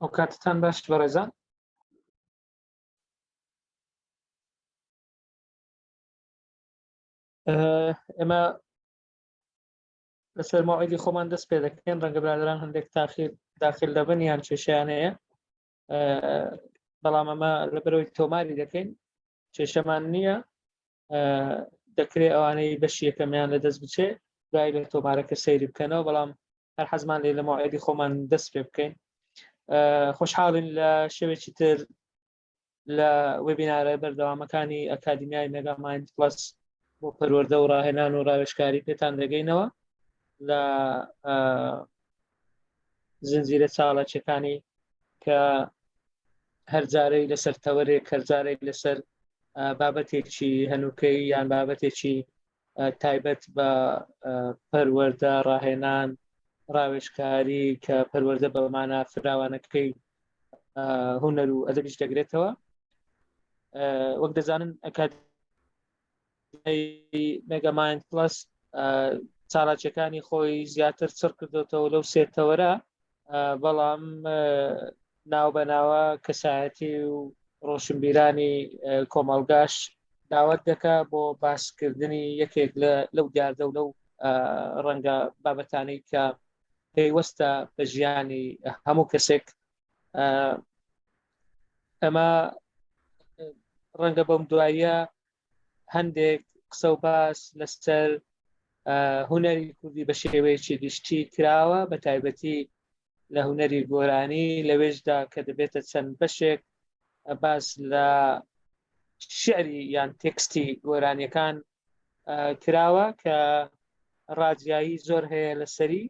ئەو کاتتان باش بەڕێزان. ئێمە لەسەر ماوەیدی خۆمان دەست پێ دەکەین، ڕەنگە برادران هەندێک تاخیر داخل دەبن یان کێشیان هەیە، بەڵام ئەمە لەبەرەوەی تۆماری دەکەین کێشەمان نییە. دەکرێت ئەوانەی بەشی یەکەمیان لە دەست بچێ دوای لە تۆمارەکە سەیری بکەنەوە، بەڵام هەر حەزمان لێ لە ماوەیدی خۆمان دەست پێ بکەین. خۆشحاڵین لە شێوێکی تر لە وێبینارە بەردەوامەکانی ئەکادیمیای مێگامایند پلس بۆ پەروەردە و ڕاهێنان و ڕاوێژکاری پێتان دەگەینەوە لە زنجیرە چاڵەچەکانی کە هەرجارەی لەسەر تەوەرێک، هەرجارێک لەسەر بابەتێکی هەنووکەی یان بابەتێکی تایبەت بە پەروەردە، ڕاهێنان، ڕاوێژکاری کە پەروەردە بە مانا فراوانەکەی هونەر و ئەدەبیش دەگرێتەوە. وەک دەزانن ئەکادیمیای مێگامایند پلس چالاکیەکانی خۆی زیاتر چڕ کردوتەوە لەو سێ تەوەرە، بەڵام ناو بە ناوە کەسایەتی و ڕۆشنبیرانی کۆمەڵگاش داوت دەکا بۆ باسکردنی یەکێک لە لەو دیاردە و لەو ڕەنگە بابەتانەی کە پەیوەستە بە ژیانی هەموو کەسێک. ئەمە ڕەنگە بەم دواییە هەندێک قسە و باس لەسەر هونەری کوردی بە شێوەیەکی گشتی کراوە، بە تایبەتی لە هونەری گۆرانی، لەوێشدا کە دەبێتە چەند بەشێک باس لە شعری یان تێکستی گۆرانیەکان کراوە کە ڕاجیایی زۆر هەیە لەسەری.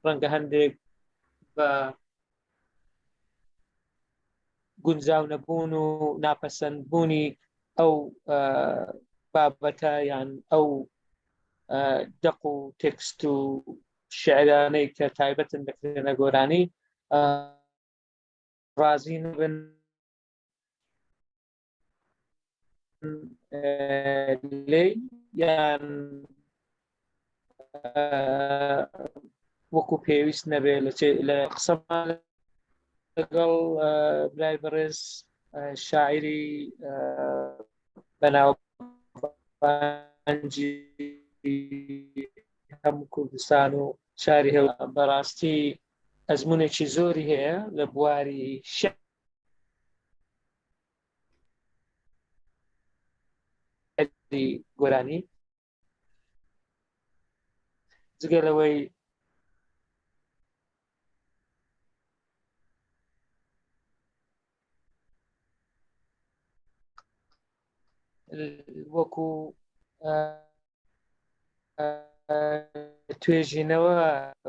ڕەنگە هەندێک بە گونجاو نەبوون و ناپەسەند بوونی ئەو بابەتە یان ئەو دەق و تێکست و شعرانەی کە تایبەتن دەکرێنە گۆرانی ڕازی نەبن لێی یان وەکو پێویست نەبێ لە قسەمان لەگەڵ برای بەڕێز شاعری بەناوبانگی هەموو کوردستان و شاری هەو بەڕاستی ئەزمونێکی زۆری هەیە لە بواری شعری گۆرانی، جگە لەوەی وەکو توێژینەوە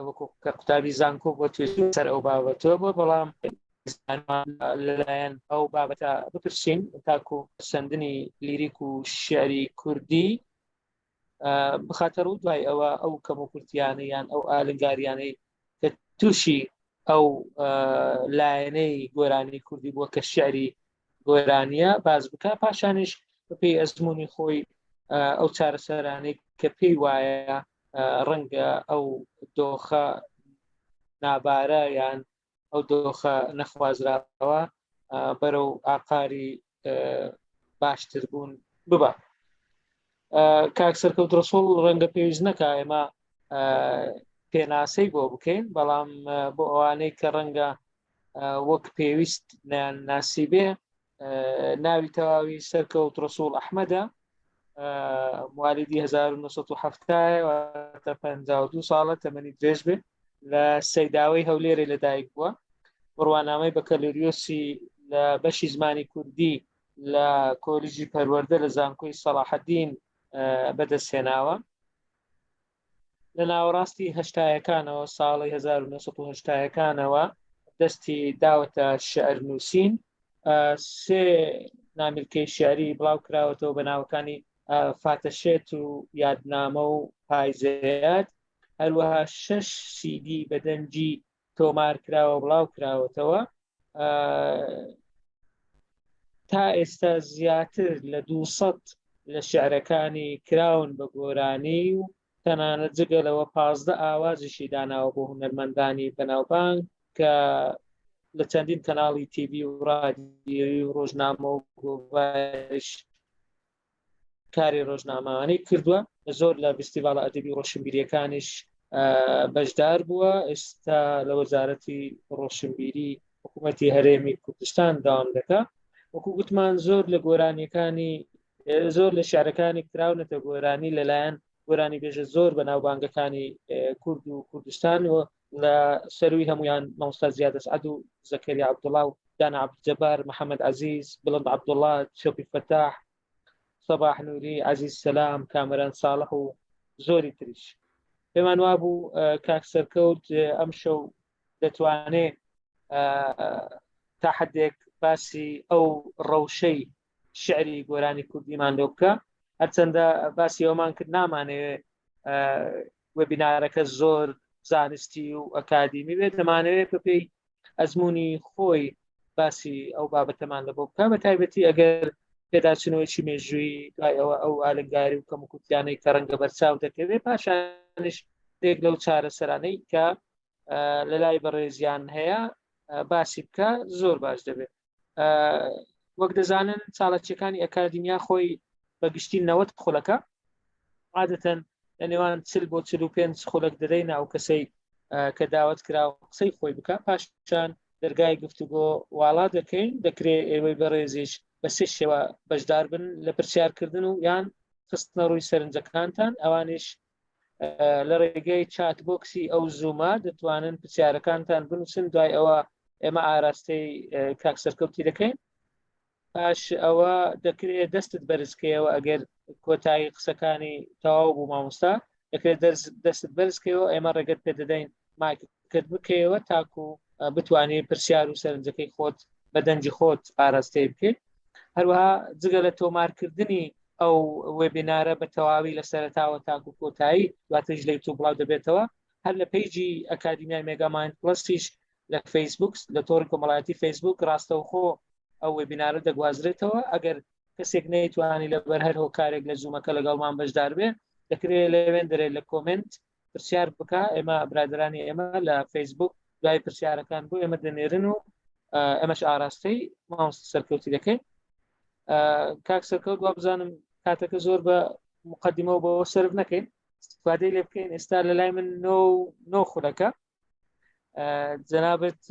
وەکو کە قوتابی زانکۆ بۆ توێژ سەر ئەو بابەتەوە بۆ، بەڵام لەلایەن ئەو بابەتە بپرسین تاکو سندنی لیریک و شعری کوردی بخاتە ڕوو، دوای ئەوە ئەو کەم و کورتیانە یان ئەو ئالنگاریانەی کە تووشی ئەو لایەنەی گۆرانی کوردی بووە کە شعری گۆرانیە باز بکە، پاشانیش بەپێی ئەزمموی خۆی ئەو چارەسەرانەی کە پێی وایە ڕەنگە ئەو دۆخە نابارە یان ئەو دۆخە نەخوازراوە بەرەو ئاقاری باشتر بوون ببە. کاک سەرکەوت ڕسوڵ ڕەنگە پێویست نەکا ئێمە پێناسەی بۆ بکەین، بەڵام بۆ ئەوانەی کە ڕەنگە وەک پێویست نیان ناسی بێ، ناوی تەواوی سەرکەوت ڕسوڵ ئەحمەدە، موالیدی 1970 52 ساڵە، تەمەنی درێژ بێ، لە سەیداوەی هەولێرێ لەدایک بووە. بڕوانامەی بەکەلوریۆسی لە بەشی زمانی کوردی لە کۆلیژی پەروەردە لە زانکۆی سەڵاحەدین بەدەستهێناوە. لە ناوەڕاستی هەشتایەکانەوە، ساڵی 1970ەکانەوە دەستی داوەتە شعر نووسین. سێ نامیلکەی شعری بڵاو کراوەتەوە بە ناوەکانی فاتەشێت و یادنامە و پایزەیات. هەروەها شەش سیدی بە دەنگی تۆمار کراوە بڵاو کراوەتەوە. تا ئێستا زیاتر لە 200 لە شعرەکانی کراون بە گۆرانی و تەنانەت جگە لەوە 15 ئاوازیشی داناوە بۆ هونەرمەندانی بەناوبانگ. کە لە چەندین کەناڵی تیڤی و ڕادیۆی و ڕۆژنامە و گۆڤاریش کاری ڕۆژنامەوانی کردووە، زۆر لە ڤیستیڤاڵە ئەدەبی و ڕۆشنبیریەکانیش بەشدار بووە. ئێستا لە وەزارەتی ڕۆشنبیری حکوومەتی هەرێمی کوردستان داوام دەکا. وەکو گوتمان زۆر لە گۆرانیەکانی زۆر لە شعرەکانی کراونەتە گۆرانی لەلایەن گۆرانی بێژە زۆر بە ناوبانگەکانی کورد و کوردستان و لە سەروی هەمویان مامۆستا زیاد ئەسعەد و زەکەریا عەبدوڵا و دانا عەبدولجەبار، محەممەد عەزیز، بڵند عەبدوڵا، چۆپی فەتاح، سەباح نوری، عەزیز سەلام، کامەران ساڵح و زۆری تریش. پێمان وابوو کاک سەرکەوت ئەم شەو دەتوانێ تا حدێک باسی ئەو ڕەوشەی شعری گۆرانی کوردیمان لۆ بکە. هەرچەندە باسی ئەومان کرد نامانەوێ وێبینارەکە زۆر زانستی و ئەکادیمی بێت، دەمانەوێت بەپێی ئەزمموی خۆی باسی ئەو بابەتەمان لە بۆ بکە، بە تایبەتی ئەگەر پێداچنەوەیکی مێژووی دوای ئەوە ئەو ئالنگاری و کەموکورتیانەی کە ڕەنگە بەرچاو دەکەوێت، پاشانیش یەک لەو چارەسەرانەی کە لە لای بەڕێزیان هەیە باسی بکە زۆر باش دەبێت. وەک دەزانن چاڵەچەکانی ئەکادیمیا خۆی بە گشتی 90 خولەکە، عادەتەن لە نێوان 40 بۆ 45 خولەک دەدەین ئەو کەسەی کە داوت کرا قسەی خۆی بکە، پاشان دەرگای گفتوگۆ واڵا دەکەین. دەکرێت ئێوەی بەڕێزیش بە سێ شێوە بەشدار بن لە پرسیارکردن و یان خستنە ڕووی سەرنجەکانتان. ئەوانیش لە ڕێگەی chat box ی ئەو زوومە دەتوانن پرسیارەکانتان بنووسن، دوای ئەوە ئێمە ئاراستەی کاک سەرکەوتی دەکەین. پاش ئەوە دەکرێت دەستت بەرزکەیەوە ئەگەر کۆتایی قسەکانی تەواو بوو مامۆستا، دەکرێت دەستت بەرزکەیەوە، ئێمە ڕێگەت پێ دەدەین مایکەکەت بکەیەوە تاکو بتوانانی پرسیار و سەرنجەکەی خۆت بە دەنگی خۆت ئاراستەی بکەیت. هەروەها جگە لە تۆمارکردنی ئەو وێبینارە بە تەواوی لە سەرەتاوە تاکو کۆتایی، دواتریش لە یوتیوب بڵاو دەبێتەوە، هەر لە page ی ئەکادیمیای مێگامایند پڵەسیش لە فەیسبوک، لە تۆڕی کۆمەڵایەتی فەیسبوک ڕاستەوخۆ ئەو وێبینارە دەگوازرێتەوە. ئەگەر کەسێک نەیتوانی لەبەر هەر هۆکارێک لە زوومەکە لەگەڵمان بەشدار بێ، دەکرێت لەوێن دەرێت لە comment پرسیار بکە. ئێمە برادرانی ئێمە لە فەیسبوک دوای پرسیارەکان بۆ ئێمە دەنێرن و ئەمەش ئاراستەی مامۆستا سەرکەوتی دەکەین. کاک سەرکەوت، وا بزانم کاتەکە زۆر بە مقدمەوە بۆ سەرف نەکەین، استفادەی لێ بکەین. ئێستا لە لای من نۆ نۆ خولەکە، جەنابت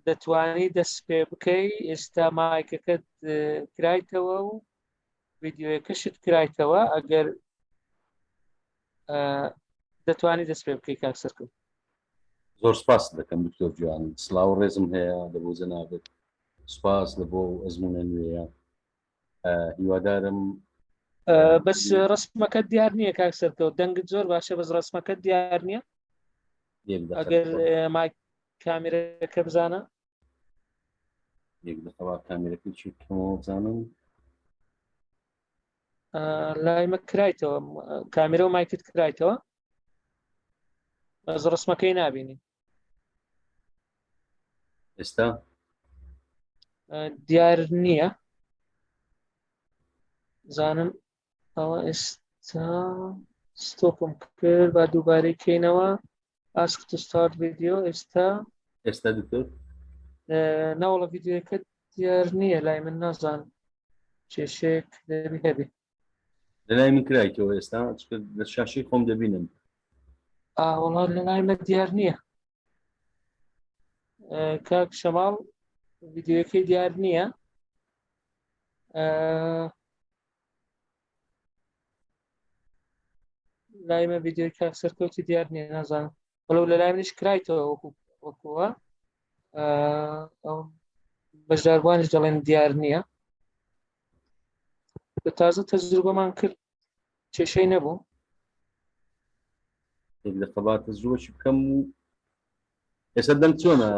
دەتوانی دەست پێ بکەی. ئێستا مایکەکەت کرایتەوە و ڤیدیۆیەکەشت کرایتەوە، ئەگەر دەتوانی دەست پێ بکەی کاک سەرکەوت. زۆر سپاس دەکەم دکتۆر جوان، سڵاو ڕێزم هەیە لە بۆ جەنابت، سپاس لە بۆ ئەزمونە نوێیە، هیوادارم. بەس ڕسمەکە دیار نییە کاک سەرکەوت، دەنگت زۆر باشە بەس ڕسمەکە دیار نییە. ئەگەر مایک کامیرەکە بزانە. یەک دەقەوا کامیرەکە چی بکەمەوە بزانم. لای مە کرایتەوە کامیرە و مایکت کرایتەوە، بەس ڕسمەکەی نابینی. ئێستا دیار نییە زانم. ئەوە ئێستا stop م کرد، با دووبارەی کەینەوە. Ask to start video. ئێستا ئێستا دکتۆر؟ ناوەڵە ڤیدیۆکە دیار نییە لای من، نازان کێشەیەک دەبی هەبێ. لە لای من کرایتەوە ئێستا، چونکە لە شاشەی خۆم دەبینم. وەڵا لە لای من دیار نییە کاک شەماڵ، ڤیدیۆیەکەی دیار نییە. لای من ڤیدیۆی کاک سەرکەوتی دیار نییە، نازانم. بەڵام لە لای منیش کرایتەوە وەکو وەکووە، ئەو بەشداربووانیش دەڵێن دیار نییە. بە تازە تەجروبەمان کرد کێشەی نەبوو. یەک دەقە با تەجروبەشی بکەم و ئێستا دەنگ چۆنە؟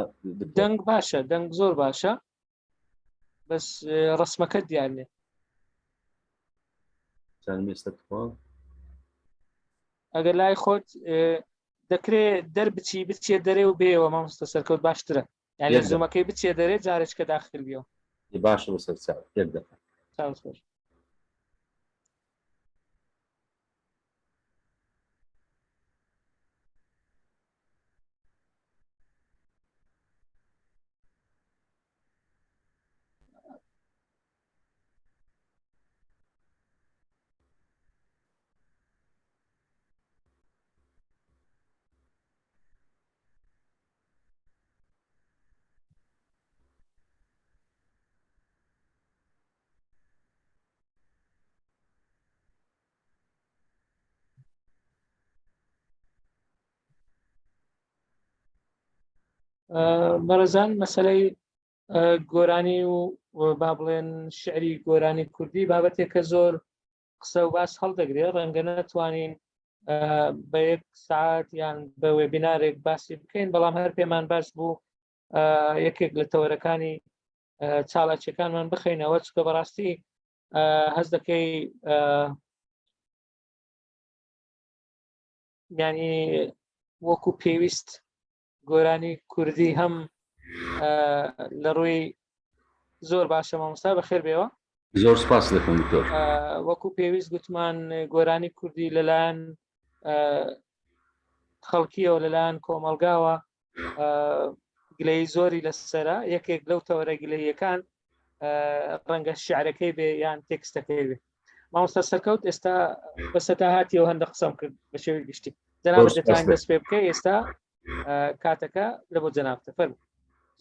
دەنگ باشە، دەنگ زۆر باشە، بەس ڕسمەکە دیار نییە. زانم ئێستا تخوا. ئەگەر لای خۆت دەکرێت دەربچی بچێ دەرێ و بێەوە مامۆستا سەرکەوت باشترە، یعنی زوومەکەی بچێ دەرێ جارێککە داخل بیەوە. باشە بەسەر چاو، یەک دەقە. چاو خۆش. بەڕێزان مەسلەی گۆرانی و با بڵێن شعری گۆرانی کوردی بابەتێکە زۆر قسە و باس هەڵدەگرێ ڕەنگە نەتوانین بە یەک سعات یان بە وێبینارێک باسی بکەین، بەڵام هەر پێمان باش بوو یەکێک لە تەوەرەکانی چالاکیەکانمان بخەینەوە، چکە بەڕاستی هەست دەکەی ینی وەکو پێویست گۆرانی کوردی هەم لە ڕووی زۆر باشە مامۆستا بەخێر بێەوە. زۆر سپاس دەکەم دکتۆر. وەکو پێویست گوتمان گۆرانی کوردی لەلایەن خەڵکیەوە لەلایەن کۆمەلگاوە گلەی زۆری لەسرە، یەکێک لەو تەوەرە گلەیەکان ڕەنگە شعرەکەی بێ یان تێکستەکەی بێ. مامۆستا سەرکەوت ئێستا بەسەتا هاتیەوە هەندە قسەم کرد بە شێوەی گشتی، جەنابت دەتوانین دەست پێ بکەی ئێستا کاتەکە لە بۆ جەنابتە فەرموو.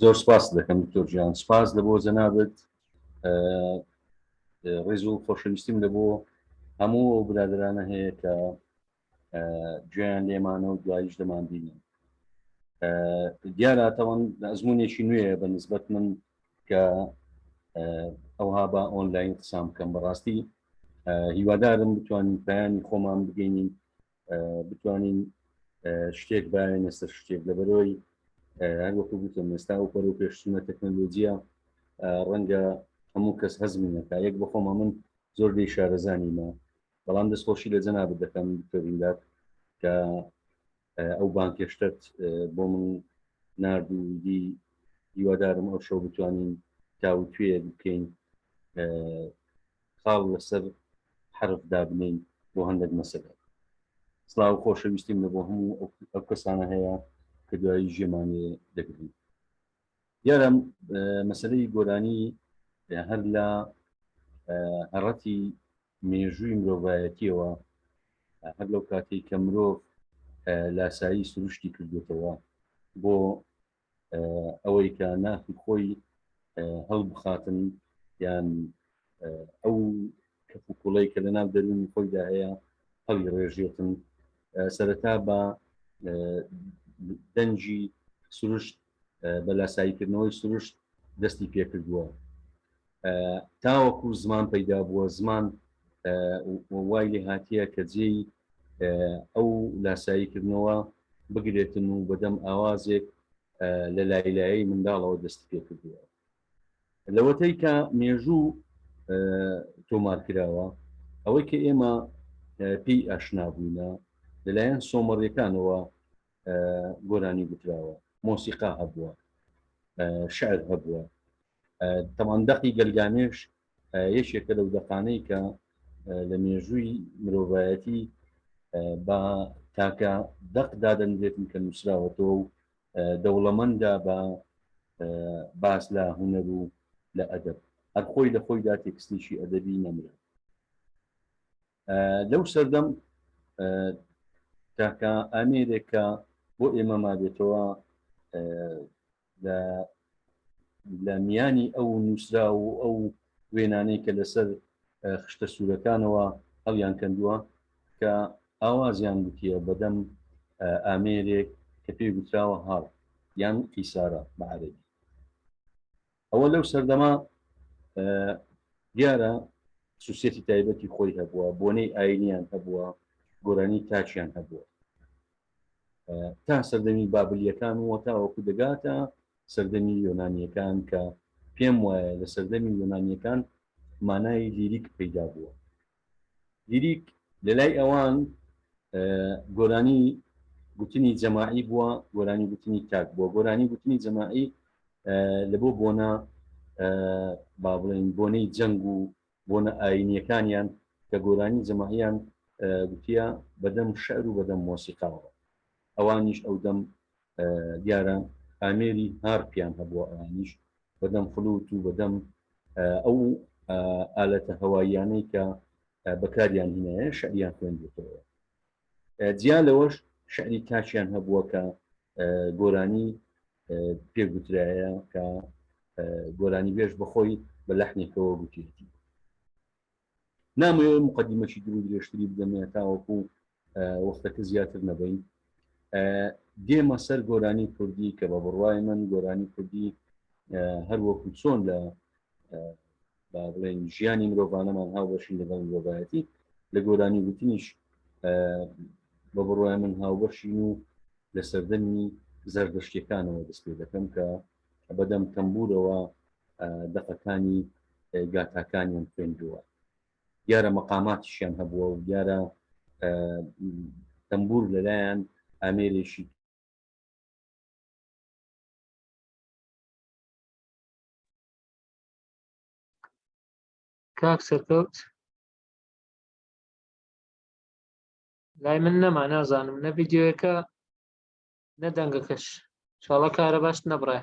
زۆر سپاس دەکەم دکتۆر گیان، سپاس لە بۆ جەنابت، ڕێز و خۆشەویستیم لە بۆ هەموو ئەو برادرانە هەیە کە گوێیان لێمانە و دواییش دەمان بینن. دیارە تەوان ئەزمونێکی نوێیە بە نسبەت من کە ئەوها بە ئۆنلاین قسان بکەم. بەڕاستی هیوادارم بتوانین پەیامی خۆمان بگەینین، بتوانین شتێک باێنە سەر شتێک، لەبەرەوەی هەر وەکو گوتم ئێستا ئەو پەرو پێشچوونە تەکنەلۆجیە ڕەنگە هەموو کەس هەزمی نەکا. یەک بەخۆمە من زۆر لێی شارەزانیمە، بەڵام دەستخۆشی لە جەنابت دەکەم دکتۆر ئیمداد کە ئەو بانکێشتەت بۆ من نارد و دی هیوادارم ئەو شەو بتوانین تاوتوێیەک بکەین، خاڵ لەسەر حرف دابنین بۆ هەندێک مەسەلە. سڵاو خۆشەویستیم لە بۆ هەموو ئەو کەسانە هەیە کە دوایی ژێمانێ دەگرن. دیارە مەسلەی گۆرانی هەر لە هەڕەتی مێژووی مرۆڤایەتیەوە، هەر لەو کاتێک کە مرۆڤ لاسایی سروشتی کردوێتەوە بۆ ئەوەی کە ناخی خۆی هەڵبخاتن یان ئەو کەف و کوڵەی کە لە ناو دەروونی خۆیدا هەیە هەڵی ڕێژێتن، سەرەتا بە دەنگی سروشت، بە لاساییکردنەوەی سروشت دەستی پێکردووە تاوەکو زمان پەیدا بووە. زمان وای لێ هاتیە کە جێی ئەو لاساییکردنەوە بگرێتن و بەدەم ئاوازێک لە لایلایەی منداڵەوە دەستی پێکردووە. لەوەتەی کە مێژوو تۆمار کراوە، ئەوەی کە ئێمە پێی ئاشنا بووینە لەلایەن سۆمەڕیەکانەوە گۆرانی گوتراوە، مۆسیقا هەبووە، شعر هەبووە. تەمان دەقی گەلگامێش یەکێکە لەو دەقانەی کە لە مێژووی مرۆڤایەتی بە تاکە دەق دادەنرێتن کە نووسراوەتەوە و دەوڵەمەندە بە باس لە هونەر و لە ئەدەب. هەر خۆی لە خۆیدا تێکستێکی ئەدەبی نەمرە. لەو سەردەم تاکە ئامێرێک کە بۆ ئێمە مابێتەوە لە میانی ئەو نووسرا و ئەو وێنانەی کە لەسەر خشتە سوورەکانەوە هەڵیان کەندووە کە ئاوازیان گوتیە بەدەم ئامێرێک کە پێی گوتراوە هاڕ یان قیسارە بە عەرەبی. ئەوە لەو سەردەما دیارە خصوصیەتی تایبەتی خۆی هەبووە، بۆنەی ئاینیان هەبووە، گۆرانی تاچیان هەبووە تا سەردەمی بابلیەکان و تاوەکو دەگاتە سەردەمی یۆنانیەکان کە پێم وایە لە سەردەمی یۆنانیەکان مانای لیریک پەیدا بووە. لیریک لە لای ئەوان گۆرانی گوتنی جەماعی بووە، گۆرانی گوتنی تاک بووە. گۆرانی گوتنی جەماعی لە بۆ بۆنە با بڵێن بۆنەی جەنگ و بۆنە ئاینیەکانیان کە گۆرانی جەماعیان گوتیە بەدەم شعر و بەدەم مۆسیقاوە. ئەوانیش ئەو دەم دیارە ئامێری هارپیان هەبووە، ئەوانیش بەدەم فلوت و بەدەم ئەو ئالەتە هەواییانەی کە بەکاریان هینایە شعریان خوێندێتەوە. جیا لەوەش شعری تاکیان هەبووە کە گۆرانی پێگوترایە کە گۆرانی بێژ بەخۆی بە لەحنێکەوە گوتیەتی. نامەوێت مقدمەکی دوور درێژتری بدەمێ تاوەکو وەختەکە زیاتر نەبین. دێمە سەر گۆرانی کوردی کە بە بڕوای من گۆرانی کوردی هەر وەکو چۆن لە با بڵێن ژیانی مرۆڤانەمان هاوبەشین لەگەڵ مرۆڤایەتی لە گۆرانی وتنیش بە بڕوای من هاوبەشین و لە سەردەمی زەردەشتیەکانەوە دەست پێ دەکەم کە بەدەم تەمبورەوە دەقەکانی گاتاکانیان خوێندووە دیارە مەقاماتیشیان هەبووە و دیارە تەمبور لەلایەن ئامێرێکی کاک سەرکەوت لای من نەما نازانم نە ڤیددیوەکە نە دەنگەکەش چاڵە کارە باش نەبڕێ.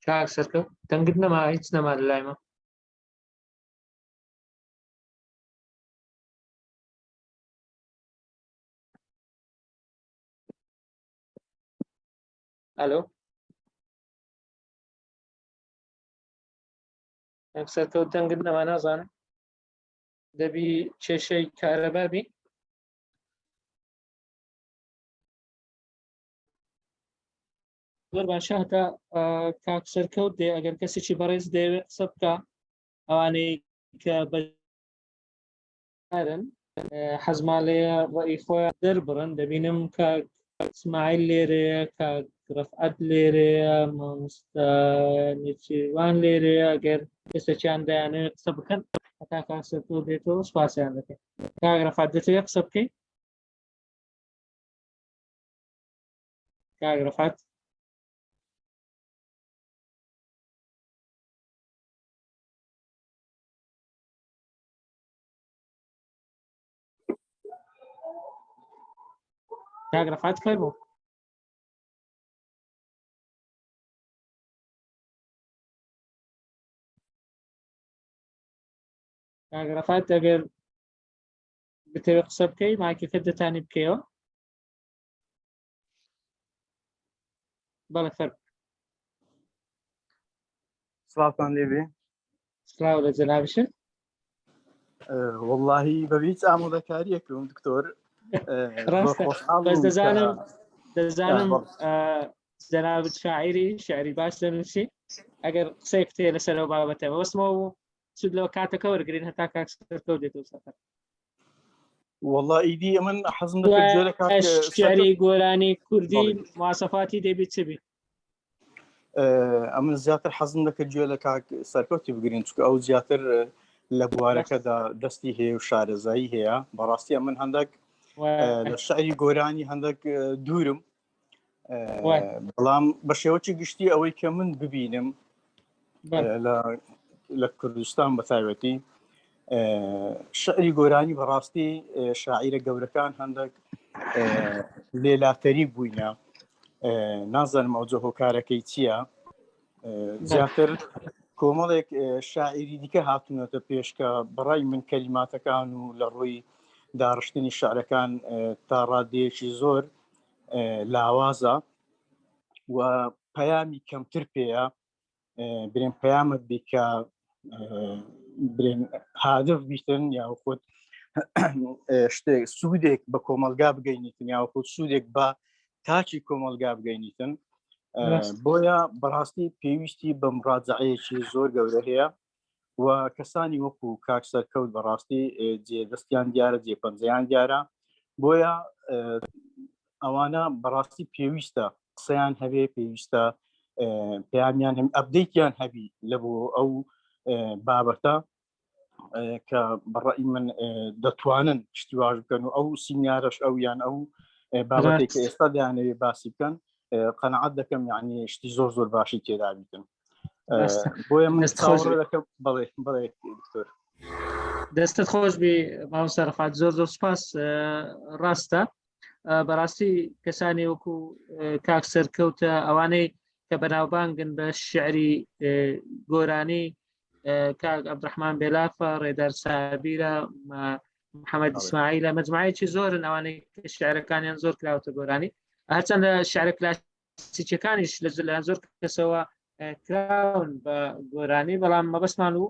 کاک سەرکەوت دەنگت نەما هیچ نەما لە لایمە. ئەلۆ کاک سەرکەوت دەنگت نەما نازانم دەبی کێشەی کارەبا بی. زۆر باشە هەتا کاک سەرکەوت دێ ئەگەر کەسێکی بەڕێز دەیەوێت قسە بکە ئەوانەی کە بەشدارن حەزمان لێیە ڕەئی خۆیان دەربڕن دەبینم کاک ئیسماعیل لێرەیە کاک ڕەفعەت لێرەیە مامۆستا نێچیروان لێرەیە ئەگەر کەسێکیان دەیانەوێت قسە بکەن هەتا کاک سەرکەوت دێتەوە سوپاسیان دەکەین کاک ڕەفعەت دەتەوێت قسە بکەیت کاک ڕەفعەت کاک ڕەفعەت فەرموو کاک ڕەفعەت ئەگەر بتەوێت قسە بکەی مایکەکەت دەتانی بکەیەوە بەڵێ فەرموو. سڵاوتان لێبێ. سڵاو لە جەنابیشت. وەڵڵاهی بە هیچ ئامادەکاریەکەم دکتۆر ڕاستە بەس دەزانم دەزانم جەنابت شاعیری شعری باش دەنووسی ئەگەر قسەیەک تێ لەسەر ئەو بابەتە وەسمەوە بوو سود لەوە کاتەکە وەرگین هەتا کاک سەرکەوت دێتەوە سەفەر. وەڵا ئیدی ئەمن حەزم دەکرد گوێ لە کاک شعری گۆرانی کوردی مواسەفاتی دەبی چ بی؟ ئەمن زیاتر حەزم دەکرد گوێ لە کاک سەرکەوتی بگرین چونکە ئەو زیاتر لە بوارەکەدا دەستی هەیە و شارەزایی هەیە بەڕاستی ئەمن هەندێک لە شعری گۆرانی هەندێک دوورم بەڵام بە شێوەی گشتی ئەوەی کە من ببینم لە کوردستان بە تایبەتی شعری گۆرانی بەڕاستی شاعیرە گەورەکان هەندێک لێلاتەری بووینە نازانم ئەوجە هۆکارەکەی چییە زیاتر. کۆمەڵێک شاعیری دیکە هاتوونەتە پێش کە بەڕای من کەلیماتەکان و لە ڕووی داڕشتنی شعرەکان تا ڕادەیەکی زۆر لاوازە و پەیامی کەمتر پێیە برێن پەیامت بی کە برێن هادف بیتن یا خۆت شتێک سوودێک بە کۆمەلگا بگەینیتن یا خۆت سوودێک بە تاکی کۆمەلگا بگەینیتن بۆیە بەڕاستی پێویستی بە مڕاجعەیەکی زۆر گەورە هەیە و کەسانی وەکو کاک سەرکەوت بەڕاستی جێ دەستیان دیارە جێ پەنجەیان دیارە بۆیە ئەوانە بەڕاستی پێویستە قسەیان هەبێ پێویستە پەیامیان هەم ئەبدەیتیان هەبی لە بۆ ئەو بابەتە کە بەڕئی من دەتوانن شتی واش بکەن و ئەو سیمینارەش ئەو یان ئەو بابەتێک کە ئێستا دەیانەوێ باسی بکەن قەنەعەت دەکەم یعنی شتی زۆر زۆر باشی تێدابیتن بۆیە من دەکەم بەڵێ بەڵێ دکتۆر دەستت خۆش بی مامۆستا ڕەفعەت زۆر زۆر سپاس ڕاستە بەڕاستی کەسانی وەکو کاک سەرکەوتە ئەوانەی کە بەناوبانگن بە شعری گۆرانی کاک عەبدڕەحمان بێلافە ڕێدار سابیرە محەممەد ئیسماعیلە مەجموعەیەکی زۆرن ئەوانەی شعرەکانیان زۆر کراوەتە گۆرانی هەرچەندە شعرە کلاسیکەکانیش لە لەلایەن زۆر کەسەوە کراون بە گۆرانی بەڵام مەبەستمان و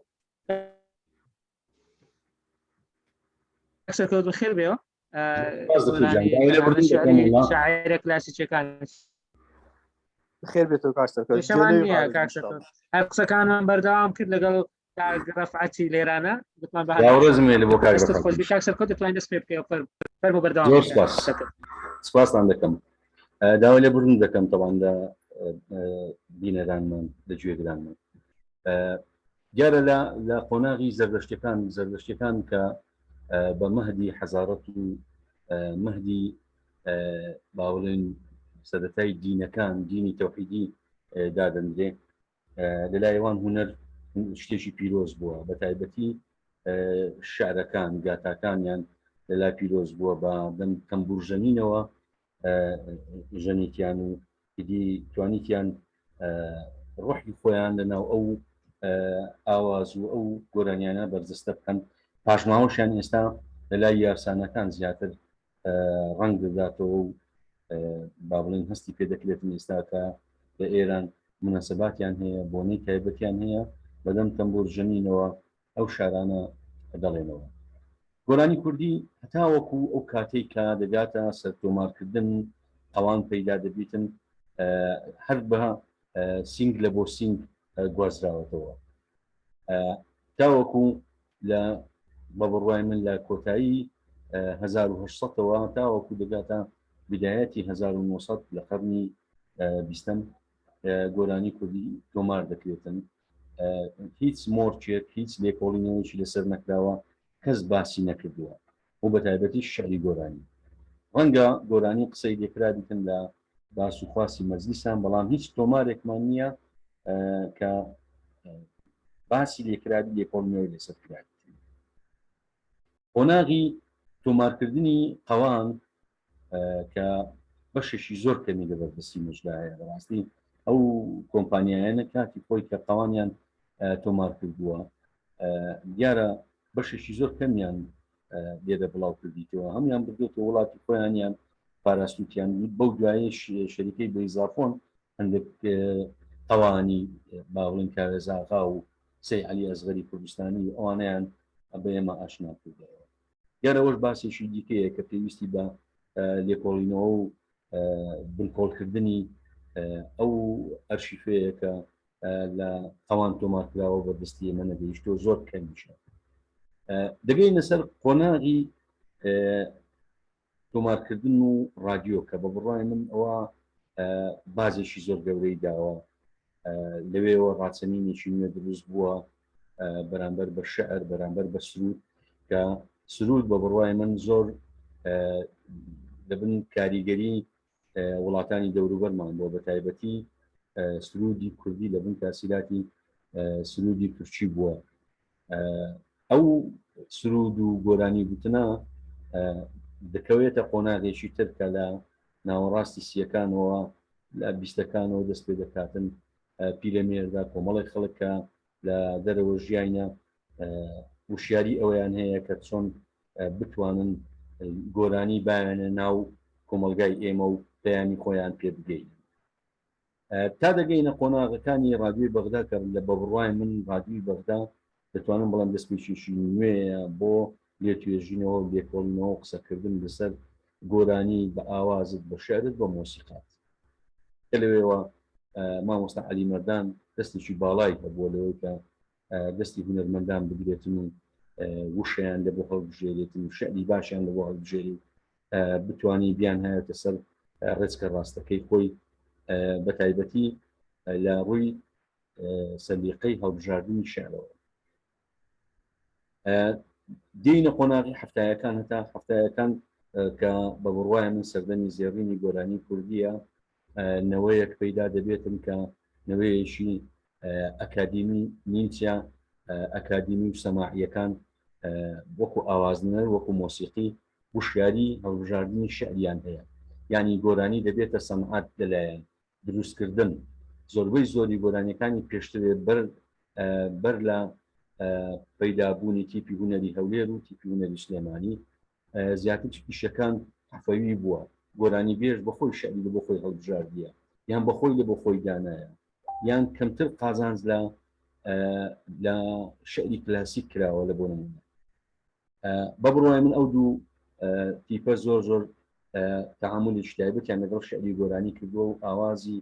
سەرکەوت بەخێر بێەوە شاعرە کلاسیکەکان خێر بێتەوە کاک سەرکەوت هەر قسەکانمان بەردەوام کرد لەگەڵ کاک ڕەفعەتی لێرانە گوتمان بە ڕێزم لێ بۆ کاک ڕەفعەت. خۆش بی کاک سەرکەوت دەتوانین دەست پێ بکەی فەرموو بەردەوام زۆر سپاس سپاستان دەکەم داوای لێبوردن دەکەم تەوان لە بینەرانمان لە گوێگرانمان دیارە لە لە قۆناغی زەردەشتەکان زەردەشتەکان کە بە مەهدی حەزارەت و مەهدی باوڵێن سەرەتای دینەکان دینی تەوحیدی دادەندرێ لە لایوان هوەر شتێکی پیرۆز بووە بە تایبەتی شعرەکان گاتاکانیان لەلا پیرۆز بووە بە دەم تەمبورژەنینەوە ژەنێکیان و ئیدی توانیتیان ڕۆحی خۆیان لە ناو ئەو ئاواز و ئەو گۆرانیانە بەرجەستە بکەن پاشماوەشیان ئێستا لە لای یارسانەکان زیاتر ڕەنگ دەداتەوە و با بڵێن هەستی پێ دەکرێتن ئێستا کە لە ئێران مناسباتیان هەیە بۆنەی تایبەتیان هەیە بەدەم تەمبور ژەنینەوە ئەو شارانە دەڵێنەوە. گۆرانی کوردی هەتاوەکو ئەو کاتەی کە دەگاتە سەر تۆمارکردن ئەوان پەیدا دەبیتن هەر بە سینگ لە بۆ سینگ گوازراوەتەوە تاوەکو لە بە بڕوای من لە کۆتایی 1970ەوە تاوەکو دەگاتە بدایەتی 1900 لە قەرنی بیستم گۆرانی کوردی تۆمار دەکرێتن هیچ مۆرکێک هیچ لێکۆڵینەوەیکی لەسەر نەکراوە کەس باسی نەکردووە و بە تایبەتی شعری گۆرانی ڕەنگە گۆرانی قسەی لێکرابیتن لە باس و خواسی مەجلیسان بەڵام هیچ تۆمارێکمان نییە کە باسی لێکرابی لێکۆڵینەوەی لەسەر کرابیت قۆناغی تۆمارکردنی قەوان کە بەشێکی زۆر کەمی لە بەردەستی مەجدا هەیە بەڕاستی ئەو کۆمپانیایانە کاتی خۆی کە قەوانیان تۆمار کردووە دیارە بەشێکی زۆر کەمیان لێرە بڵاو کردیتەوە هەموان بردێتەوە وڵاتی خۆیانیان پاراستوتیان بەو دوایە شەریکەی بەیزافۆن هەندێک قەوانی باڵین کاوێزاغا و سەی عەلی ئەسغەری کوردستانی و ئەوانەیان بە ئێمە ئاشنا کردەوە دیارە ئەوەش باسێکی دیکەیە کە پێویستی بە لێکۆڵینەوە و بنکۆڵکردنی ئەو ئەرشیفەیە کە لە قەوان تۆمار کراوە بە دەستی ئێمە نەگەیشتووە زۆر کەمیشە دەگەینە سەر قۆناغی تۆمارکردن و ڕادیۆ کە بە بڕای من ئەوە بازێکی زۆر گەورەی داوە لەوێەوە ڕاچەنینێکی نوێ دروست بووە بەرامبەر بە شعر بەرامبەر بە سرود کە سرود بە بڕای من زۆر دەبن کاریگەری وڵاتانی دەوروبەرمان بۆ بە تایبەتی سرودی کوردی لە بن تاسیلاتی سرودی تورکی بووە ئەو سرود و گۆرانی گوتنە دەکەوێتە قۆناغێکی تر کە لە ناوەڕاستی سیەکانەوە لە بیستەکانەوە دەست پێ دەکاتن پیرەمێردا کۆمەڵی خەڵک کە لە دەرەوە ژیاینە وشیاری ئەوەیان هەیە کە چۆن بتوانن گۆرانی بایەنە ناو کۆمەلگای ئێمە و پەیامی خۆیان پێ بگەین. تا دەگەینە قۆناغەکانی ڕادیۆی بەغدا کە لە بەبڕوای من ڕادیۆی بەغدا دەتوانم بڵێم دەستپێکێکی نوێیە بۆ لێتوێژینەوە و لێکۆڵینەوە و قسەکردن لەسەر گۆرانی بە ئاوازت بە شعرت بە مۆسیقات کە لەوێوە مامۆستا عەلی مەردان دەستێکی باڵای هەبووە لەوەی کە دەستی هونەرمەندان بگرێتن و وشەیان لە بۆ هەڵبژێرێتن و شعری باشیان لە بۆ هەڵبژێری بتانی بیان هاێتە سەر ڕێچکە ڕاستەکەی خۆی بە تایبەتی لە ڕووی سەلیقەی هەڵبژاردننی شعرەوە دینە قۆناغی هەفتایەکان هەتا هەفتایەکان کە بە بڕواە من سەردەمی زێڕینی گۆرانی کوردیە نەوەیەک پەیدا دەبێتن کە نەوەیەکی ئەکادیمی نیمچە ئەکادیمی و سەماعیەکان وەکو ئاوازنەر وەکو مۆسیقی وشیاری هەڵبژاردنی شعریان هەیە یعنی گۆرانی دەبێتە سەنعات لەلایەن دروستکردن زۆربەی زۆری گۆرانیەکانی پێشترێ بەر بەر لە پەیدابوونی تیپی هونەری هەولێر و تیپی هونەری سلێمانی زیاتر ئیشەکان حەفەوی بووە گۆرانی بێژ بەخۆی شعری لە بۆ خۆی هەڵبژاردیە یان بەخۆی لە بۆ خۆی دانایە یان کەمتر قازانج لە لە شعری کلاسیک کراوە لە بۆ نمونە بە بڕوای من ئەو دوو تیپە زۆر زۆر تەعاملێکی تایبەتیان لەگەڵ شعری گۆرانی کردووە و ئاوازی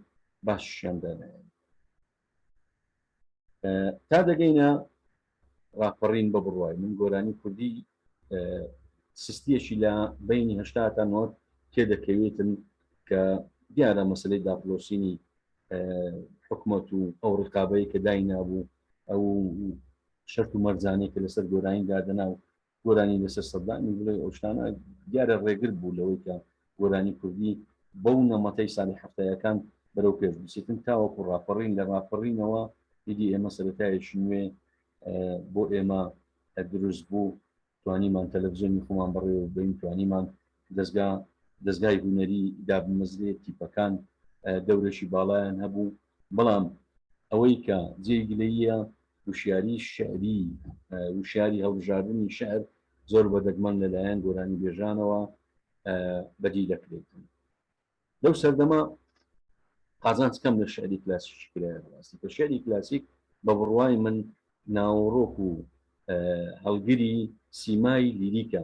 باشیان دانایە تا دەگەینە ڕاپەڕین بە بڕوای من گۆرانی کوردی سستیەکی لە بینی هشتا تا نۆت تێدەکەوێتن کە دیارە مەسلەی داپلۆسینی حکومەت و ئەو ڕقابەی کە داینابوو ئەو شەرت و مەرجانەی کە لەسەر گۆرانی دادەنا و گۆرانی لەسەر سەدامی بڵێ ئەو شتانە دیارە ڕێگر بوو لەوەی کە گۆرانی کوردی بەو نەمەتەی ساڵی هەفتایەکان بەرەو پێش بچێتن تاوەکو ڕاپەڕین لە ڕاپەڕینەوە ئیدی ئێمە سەرەتایەکی نوێ بۆ ئێمە دروست بوو توانیمان تەلەڤزیۆنی خۆمان بەڕێوە ببەین توانیمان دەستگا دەستگای هونەری دابمەزرێت تیپەکان دەورێکی باڵایان هەبوو بەڵام ئەوەی کە جێی گلەییە وشیاری شعری وشیاری هەڵبژاردنی شعر زۆر بە دەگمەن لەلایەن گۆرانی بێژانەوە بەدی دەکرێت لەو سەردەمە قازانج کەم لە شعری کلاسیکی کرایە بەڕاستی کە شعری کلاسیک بە بڕوای من ناوەڕۆک و هەڵگری سیمای لیریکە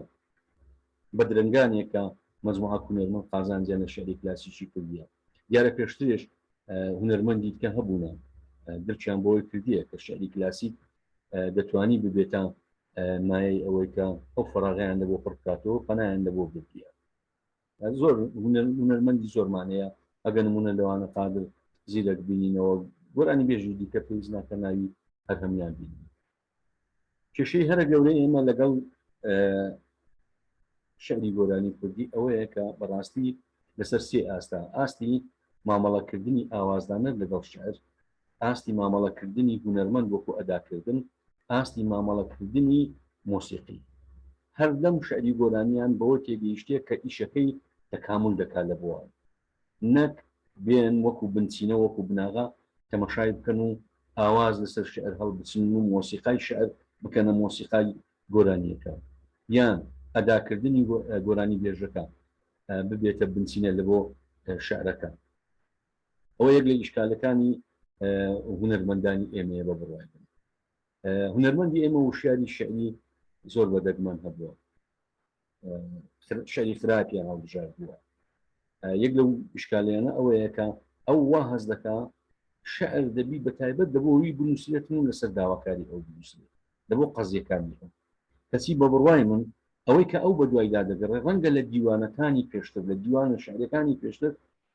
بە درەنگانێکە مەجموعە هونەرمەند قازانجیان لە شعری کلاسیکی کردیە دیارە پێشترێش هونەرمەندی دیکە هەبوونە درکیان بۆی کردیە کە شعری کلاسیک دەتوانی ببێتە مایەی ئەوەی کە ئەو فەراغیان لە بۆ پڕ بکاتەوە پەنایان لە بۆ بردیە زۆر هونەرمەندی زۆرمان هەیە ئەگە نمونە لەوانە قادر زیرەک بینینەوە گۆرانی بێژی دیکە پێویست ناکە ناوی هەر هەموان بینین کێشەی هەرە گەورەی ئێمە لەگەڵ شعری گۆرانی کوردی ئەوەیە کە بەڕاستی لەسەر سێ ئاستا ئاستی مامەڵەکردنی ئاوازدانەر لەگەڵ شعر ئاستی مامەڵەکردنی هونەرمەند وەکو ئەداکردن ئاستی مامەڵەکردنی مۆسیقی هەردەم شعری گۆرانیان بەوە تێگەیشتێ کە ئیشەکەی تەکامول دەکات لە بوار نەک بێن وەکو بنچینە وەکو بناغە تەمەشای بکەن و ئاواز لەسەر شعر هەڵبچنن و مۆسیقای شعر بکەنە مۆسیقای گۆرانیەکە یان ئەداکردنی گۆرانی بێژەکە ببێتە بنچینە لە بۆ شعرەکە ئەوە یەک لە ئیشکالەکانی هونەرمەندانی ئێمەیە بە بڕوای من هونەرمەندی ئێمە وشیاری شعری زۆر بە دەگمەن هەبووە شعری خراپیان هەڵبژاردووە یەک لەو ئیشکالیانە ئەوەیە کە ئەو وا هەست دەکا شعر دەبی بە تایبەت دەبۆ وی بنووسرێتن و لەسەر داواکاری ئەو بنووسرێت دەبۆ قەزیەکانی ئەو کەچی بە بڕوای من ئەوەی کە ئەو بەدوایدا دەگەڕێ ڕەنگە لە دیوانەکانی پێشتر لە دیوانە شعرەکانی پێشتر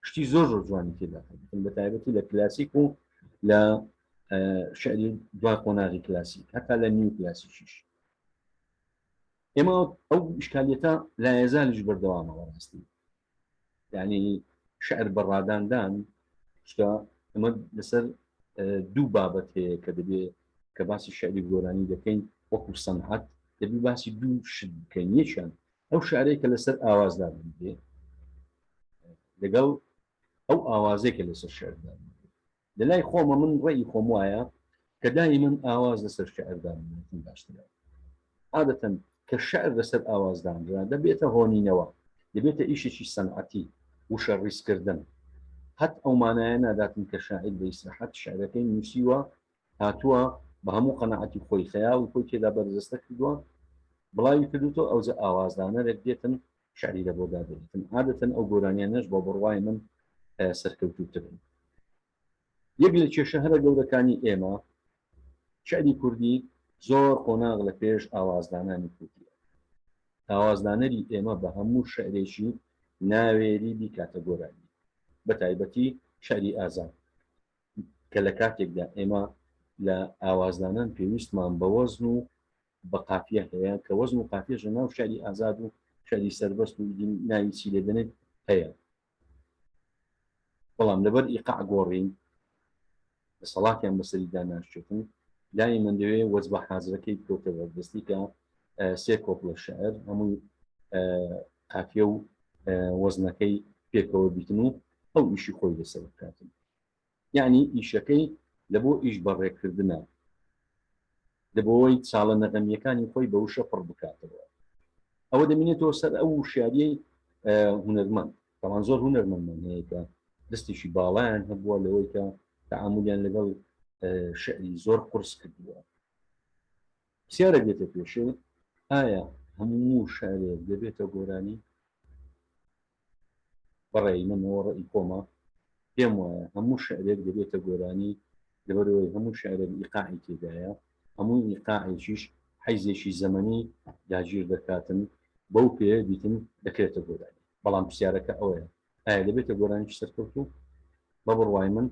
شتی زۆر زۆر جوانی تێدا هەبێتن بە تایبەتی لە کلاسیک و لە شعری دوای قۆناغی کلاسیک هەتا لە نیو کلاسیکیش ئێمە ئەو ئیشکالیەتە لایەزالیش بەردەوامە بەڕاستی یعنی شعر بە ڕاداندان شتە ئەمە لەسەر دوو بابەت هەیە کە دەبێ کە باسی شعری گۆرانی دەکەین وەکو سەنعەت دەبی باسی دوو شت بکەین یەکیان ئەو شعرەی کە لەسەر ئاوازدا بێ لەگەڵ ئەو ئاوازێک کە لەسەر شعردا لە لای خۆمە من ڕێی خۆم وایە. کە دائیمەن ئاواز لەسەر شعر دابنرێتن باشترە. عادەتەن کە شعر لەسەر ئاواز دانرا دەبێتە هۆنینەوە، دەبێتە ئیشێکی سەنعەتی، وشە ڕیزکردن. قەت ئەو مانایە ناداتن کە شاعیر بە ئیسراحەت شعرەکەی نووسیوە، هاتووە بە هەموو قەناعەتی خۆی خەیاڵی خۆی تێدا بەرجەستە کردووە، بڵاوی کردووتەوە، ئەوجە ئاوازدانەرێک دێتن شعری لە بۆ دادەنێتن. عادەتەن ئەو گۆرانیانەش بە بڕوای من سەرکەوتووترن. یەک لە کێشە هەرە گەورەکانی ئێمە شعری کوردی زۆر قۆناغ لە پێش ئاوازدانانی کوردیە. ئاوازدانەری ئێمە بە هەموو شعرێکی ناوێری بیکاتە گۆرانی، بە تایبەتی شعری ئازاد، کە لە کاتێکدا ئێمە لە ئاوازدانان پێویستمان بە وەزن و بە قافیە هەیە، کە وەزن و قافیەش لە ناو شعری ئازاد و شعری سەربەست و ئیدی ناوی چی لێ دەنێت هەیە. بەڵام لەبەر ئیقاع گۆڕین دەسەڵاتیان بەسەریدا ناشێتن، دایمەن دەوێ وەجبە حازرەکەی بکەوتە بەردەستی کە سێ کۆپلە شعر هەمووی قافیە و وەزنەکەی پێکەوە بیتن و ئەو ئیشی خۆی لەسەر بکاتن. یعنی ئیشەکەی لە بۆ ئیش بەڕێکردنە، لە بۆی چاڵە نەغەمیەکانی خۆی بە وشە پڕ بکاتەوە. ئەوە دەمینێتەوە سەر ئەو وشیاریەی هونەرمەند. تەوان زۆر هونەرمەندمان هەیە کە دەستێکی باڵایان هەبووە لەوەی کە تەعامولیان لەگەڵ شعری زۆر قورس کردووە. پرسیارێک دێتە پێشێ، ئایا هەموو شعرێک دەبێتە گۆرانی؟ بەڕێی من ئەوە ڕەئی خۆمە، پێم وایە هەموو شعرێک دەبێتە گۆرانی، لەبەرئەوەی هەموو شعرێک ئیقاعی تێدایە، هەموو ئیقاعێکیش حەیزێکی زەمەنی داگیر دەکاتن، بەو پێیە بیتن دەکرێتە گۆرانی. بەڵام پرسیارەکە ئەوەیە ئایا دەبێتە گۆرانیی سەرکەوتوو؟ بە بڕوای من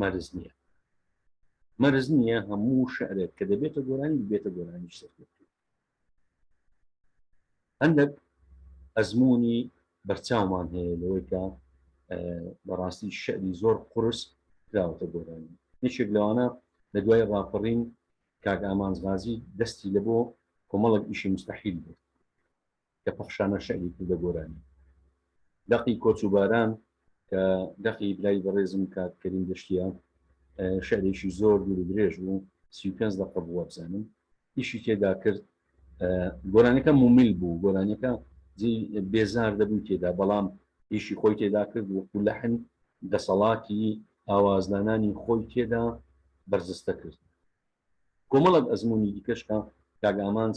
مەرج نییە. مەرج نییە هەموو شعرێک کە دەبێتە گۆرانی ببێتە گۆرانیی سەرکەوتوو. هەندێک ئەزمموی بەرچاومان هەیە لەوەی کە بەڕاستی شعری زۆر قورس کراوەتە گۆرانی. یەکێک لەوانە لە دوای ڕاپەڕین کاک ئامانج غازی دەستی لە بۆ کۆمەڵێک ئیشی مستحیل برد کە پەخشانە شعری کردە گۆرانی. دەقی کۆچ و باران کە دەقی برای بەڕێزم کاک کەریم دەشتیە، شعرێکی زۆر دوور و درێژ بوو، 35 دەقە بووە بزانم، ئیشی تێدا کرد. گۆرانیەکە مومیل بوو، گۆرانیەکە بێزار دەبوو تێدا، بەڵام ئیشی خۆی تێدا کرد وەکو لەحن دەسەڵاتی ئاوازدانانی خۆی تێدا بەرزستە کرد. کۆمەڵێک ئەزموونی دیکەش کە کاک ئامانج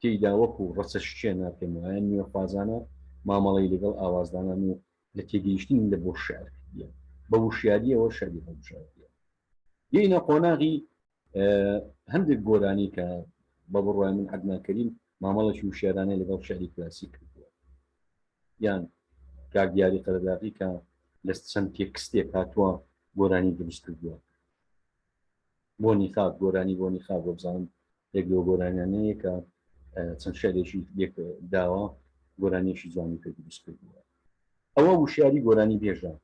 تێیدا وەکو ڕەچەشکێنە پێم وایە نوێخوازانە مامەڵەی لەگەڵ ئاوازدانان و لە تێگەیشتنی لە بۆ شعر کردیە، بە وشیارییەوە شعری هەڵبژاردیە. دێینە قۆناغی هەندێک گۆرانی کە بە بڕوای من عەدنان کەریم مامەڵێکی وشیارانەی لەگەڵ شعری کلاسیک کردووە، یان کاک دیاری قەرەداغی کە لە چەند تێکستێک هاتووە گۆرانی دروست کردووە. بۆنی خاک، گۆرانی بۆنی خاک وەبزانم یەک لەو گۆرانیانەیە کە چەند شعرێکی لێک داوە، گۆرانیەکی جوانی پێ دروست کردووە. ئەوە وشیاری گۆرانی بێژە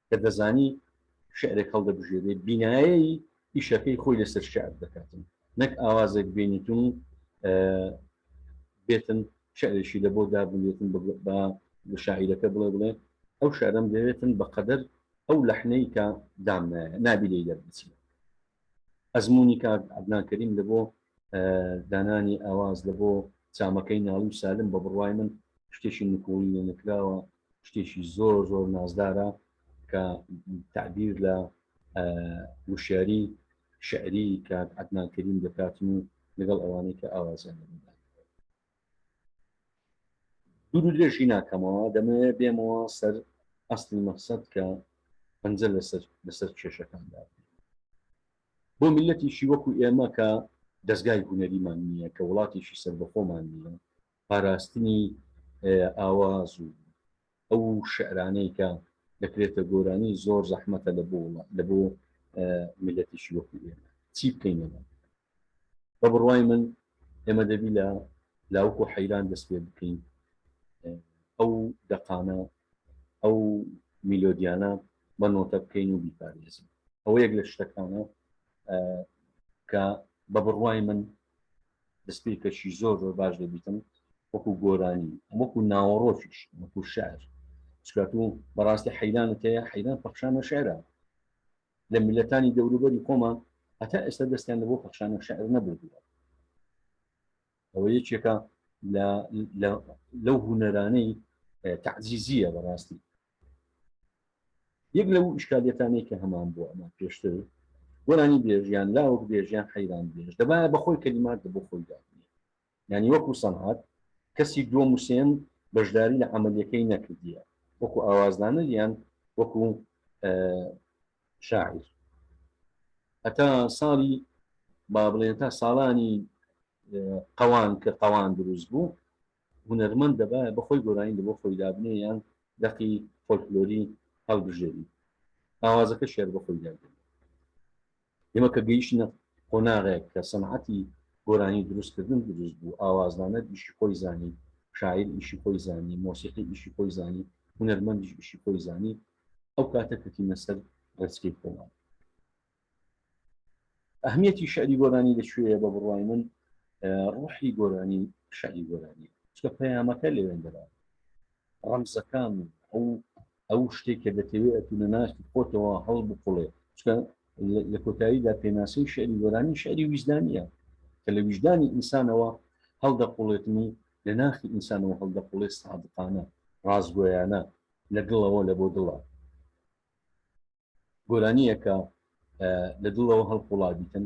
کە دەزانی شعرێک هەڵدەبژێرێ، بینایەی ئیشەکەی خۆی لەسەر شعر دەکاتن، نەک ئاوازێک بێنیتون بێتن شعرێکی لە بۆ دابنێتن بە شاعیرەکە بڵێ بڵێ ئەو شعرەم دەوێتن بە قەدەر ئەو لەحنەی کە دامنایە نابی لێی دەربچی. ئەزموونی کاک عەدنان کەریم لە بۆ دانانی ئاواز لە بۆ چامەکەی ناڵی و سالم بە بڕوای من شتێکی نکوڵی لێ نەکراوە، شتێکی زۆر زۆر نازدارە کە تعبیر لە وشیاری شعری کاک عەدنان کەریم دەکاتن و لەگەڵ ئەوانەی کە ئاوازیان لەبەردان. دوور و درێژی ناکەمەوە، دەمەوێت بێمەوە سەر ئەسلی مەقسەد کە پەنجە لەسەر کێشەکاندا بۆ میلەتیشی وەکو ئێمە کە دەستگای هونەریمان نییە، کە وڵاتێکی سەربەخۆمان نییە، پاراستنی ئاواز و ئەو شعرانەی کە دەکرێتە گۆرانی زۆر زەحمەتە لە بۆ لە بۆ میلەتێکی وەکو ئێمە. چی بکەین ئێمە؟ بە بڕوای من ئێمە دەبی لە لاوک و حەیران دەست پێ بکەین، ئەو دەقانە ئەو میلۆدیانە بە نۆتە بکەین و بیپارێزین. ئەوە یەک لە شتەکانە کە بە بڕوای من دەستپێکەکی زۆر زۆر باش دەبیتن وەکو گۆرانی، وەکو ناوەڕۆکیش، وەکو شعر. چونکە تو بەڕاستی حەیرانت هەیە، حەیران پەخشانە شعرە. لە میللەتانی دەوروبەری خۆمان هەتا ئێستا دەستیان لە بۆ پەخشانە شعر نەبردووە. ئەوە یەکێکە لەو هوەرانەی تعزیزیە بەڕاستی. یەک لەو ئیشکالیەتانەی کە هەمان بوو ئەمە پێشتر گۆرانی بێژیان لاوک بێژیان حەیران بێژ دەبایە بەخۆی کەلیمات بۆ خۆی دابنێ، یعنی وەکو سەنعەت کەسی دووەم و سێم بەشداری لە عەمەلیەکەی نەکردیە وەکو ئاوازدانەر یان وەکو شاعیر. هەتا ساڵی با بڵێن تا ساڵانی قەوان کە قەوان دروست بوو هونەرمەند دەبایە بەخۆی گۆرانی لە بۆ خۆی دابنێ یان دەقی فۆلکلۆری هەڵبژێری ئاوازەکە شێر بە خۆی دابنێ. ئێمە کە گەیشتنە قۆناغێک کە سەنعەتی گۆرانی دروستکردن دروست بوو، ئاوازدانەر ئیشی خۆی زانی، شاعیر ئیشی خۆی زانی، مۆسیقی ئیشی خۆی زانی، هونەرمەندیش ئیشی خۆی زانی، ئەو کاتە کەوتینە سەر ڕێچکەی خۆمان. ئەهمیەتی شعری گۆرانی لە کوێیە؟ بە بڕوای من ڕۆحی گۆرانی شعری گۆرانی، چونکە پەیامەکە لەوێندەرا، ڕەمزەکان و ئەو ئەو شتێک کە دەتەوێت ئەتو لە ناخی خۆتەوە هەڵ بقڵێ، چونکە لە کۆتاییدا پێناسەی شعری گۆرانی شعری ویژدانیە کە لە ویژدانی ئینسانەوە هەڵدەقوڵێتن و لە ناخی ئینسانەوە هەڵدەقوڵێ، سادقانە، ڕاستگۆیانە، لە دڵەوە لە بۆ دڵە. گۆرانییەکە لە دڵەوە هەڵقوڵابیتن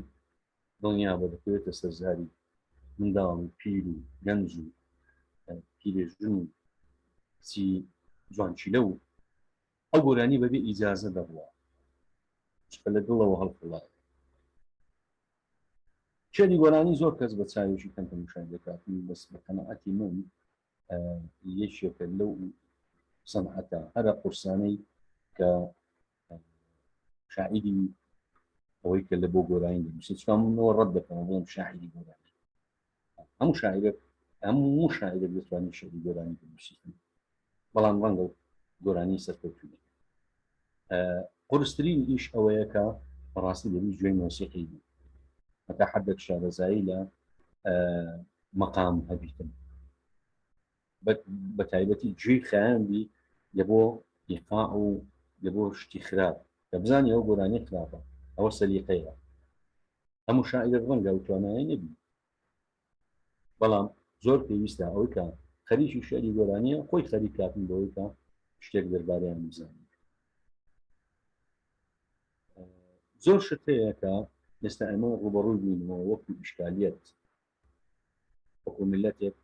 دڵنیا بە دەکەوێتە سەر زاری منداڵ و پیر و گەنج و پیرێژن و کچی جوانچیلە و ئەو گۆرانی بەبێ ئیجازە دەڕوا، چونکە لە دڵەوە هەڵقوڵایە. شعری گۆرانی زۆر کەس بە چاوێکی کەم تەماشای دەکات، بەس بە قەناعەتی من یەکێکە لەو سەنعەتە هەرە قورسانەی کە شاعیری ئەوەی کە لە بۆ گۆرانی دەنووسێت، چونکە منەوە ڕەت دەکەمەوە بڵێم شاعیری گۆرانی. هەموو شاعیرێک هەموو شاعیرێک دەتوانێت شعری گۆرانی بنووسیت، بەڵام ڕەنگە گۆرانی سەرکەوتوو نەبێت. قورسترین ئیش ئەوەیە کە بەڕاستی دەبی گوێی مۆسیقی بوو، هەتا حدێک شارەزایی لە مەقام هەبیتن، بە تایبەتی گوێی خەیان بی لە بۆ ئیقاع و لە بۆ شتی خراپ، کە بزانی ئەو گۆرانی خراپە، ئەوە سەلیقەیە. هەموو شاعیرێک ڕەنگە ئەو توانایە نەبی، بەڵام زۆر پێویستە ئەوەی کە خەریکی شعری گۆرانیە خۆی خەریک کاتن بەوەی کە شتێک دەربارەیان بزانێت. زۆر شت هەیە کە ئێستا ئێمە ڕوبەڕووی بووینەوە وەکو ئیشکالیەت، وەکو میلەتێک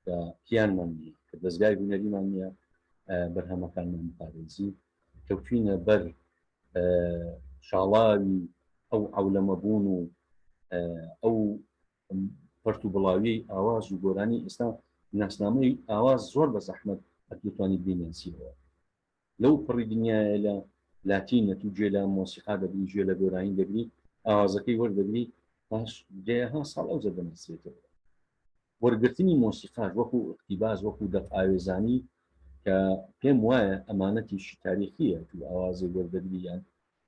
کە کیانمان نییە، کە دەستگای هونەریمان نییە بەرهەمەکانمان پارێزی، کەوتوینە بەر شاڵاوی ئەو عەولەمە بوون و ئەو پەرت و بڵاویەی ئاواز و گۆرانی. ئێستا ناسنامەی ئاواز زۆر بە زەحمەت ئەتوانی بیناسیەوە لەو پڕی دنیاە. لە لاتینە تو گوێ لە مۆسیقا دەگری، گوێ لە گۆرانی دەگری، ئاوازەکەی وەردەگری، پاش دەیەها ساڵ ئەو دەناسرێتەوە. وەرگرتنی مۆسیقاش وەکو اقتیباس، وەکو دەق ئاوێزانی، کە پێم وایە ئەمانەتیشی تاریخیە، تو ئاوازێک وەردەگری یان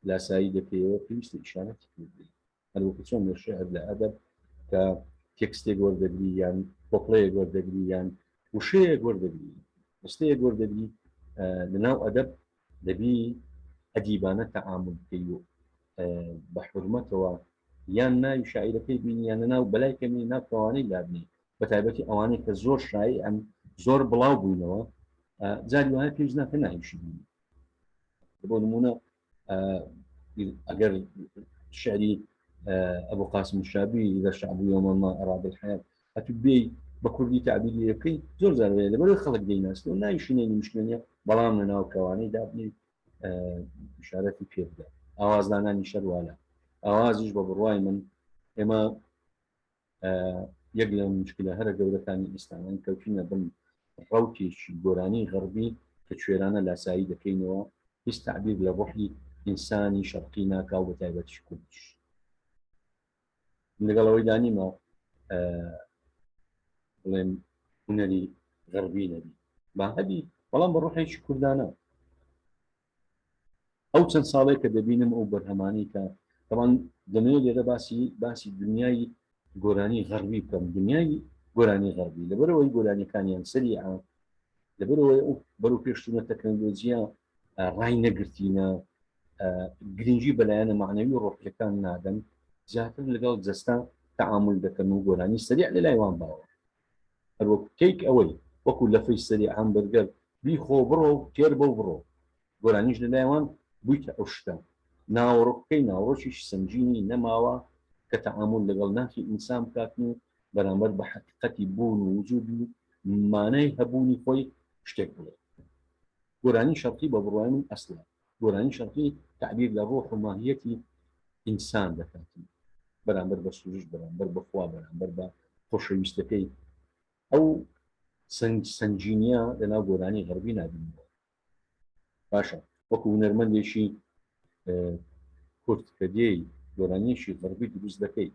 لاسایی دەکەیەوە پێویستە ئیشارەتی پێ بدەیت، هەروەکو چۆن لە شعر لە ئەدەب کە تێکستێک وەردەگری یان کۆپڵەیەک وەردەگری یان وشەیەک وەردەگری، ڕستەیەک وەردەگری، لە ناو ئەدەب دەبی ئەدیبانە تەعامل بکەی و بە حورمەتەوە یان ناوی شاعیرەکەی بینی یان لەناو بەلای کەمی ناو کەوانەی لابنی، بە تایبەتی ئەوانەی کە زۆر شایعن زۆر بڵاو بووینەوە، جاری وایە پێویست ناکە ناویشی بینی. بۆ نمونە ئەگەر شعری ئەبو قاسم الشابی إذا الشعب يوما ما أراد الحياة ئەتو بێی بە کوردی تعبیری بکەی زۆر جار وەیە لەبەرەوەی خەڵک دەیناسن و ناویشی نەینی مشکلە نییە، بەڵام لە ناو کەوانەی دابنێ ئشارەتی پێ بدە. ئاوازدانانی شەروالە ئاوازیش بە بڕوای من ئێمە یەک لە مشکلە هەرە گەورەکانی ئێستامان کەوتینە بن ڕوتێکی گۆرانی غەربی کە کوێرانە لاسایی دەکەینەوە، هیچ تعبیر لە ڕۆحی ئینسانی شەرقی ناکا و بە تایبەتیش کوردیش. لەگەڵ ئەوەی دانیمە بڵێم هونەری غەربی نەبی با هەبی، بەڵام بە ڕۆحێکی کوردانە. ئەو چەند ساڵێک کە دەبینم ئەو بەرهەمانەی کە تەمان دەمەوێت لێرە باسی باسی دنیای گۆرانی غەربی بکەم، دنیای گۆرانی غەربی لەبەرەوەی گۆرانیەکانیان سەریعە، لەبەرەوەی ئەو بەرەو پێشتونە تەکنەلۆجیە ڕای نەگرتینە، گرنگی بەلایەنە معنەوی و ڕۆحیەکان نادەن. زیاتر لەگەڵ جەستە تەعامول دەکەن و گۆرانی سەریع لە لای وان باوە هەروەک take away وەکو لەفەی سەریع هەمبەرگەر بیخۆ بڕۆ و تێر بە و بڕۆ گۆرانیش لە لای وان بوویتە ئەو شتە ناوەڕۆکەکەی ناوەڕۆکیش سەنگینی نەماوە کە تەعامول لەگەڵ ناخی ئینسان بکاتن و بەرامبەر بە حەقیقەتی بوون و وجود و مانای هەبوونی خۆی شتێک بڵێ. گۆرانی شەرقی بە بڕوای من ئەسڵە. گۆرانی شەرقی تەعبیر لە ڕۆح و ماهیەتی ئینسان دەکات بەرامبەر بە سروشت، بەرامبەر بە خوا، بەرامبەر بە خۆشەویستەکەی. ئەو سەنگینیە لەناو گۆرانی غەربی نابینەوە. باشە وەکو هونەرمەندێکی کورد کە دێی گۆرانیەکی غەربی دروست دەکەی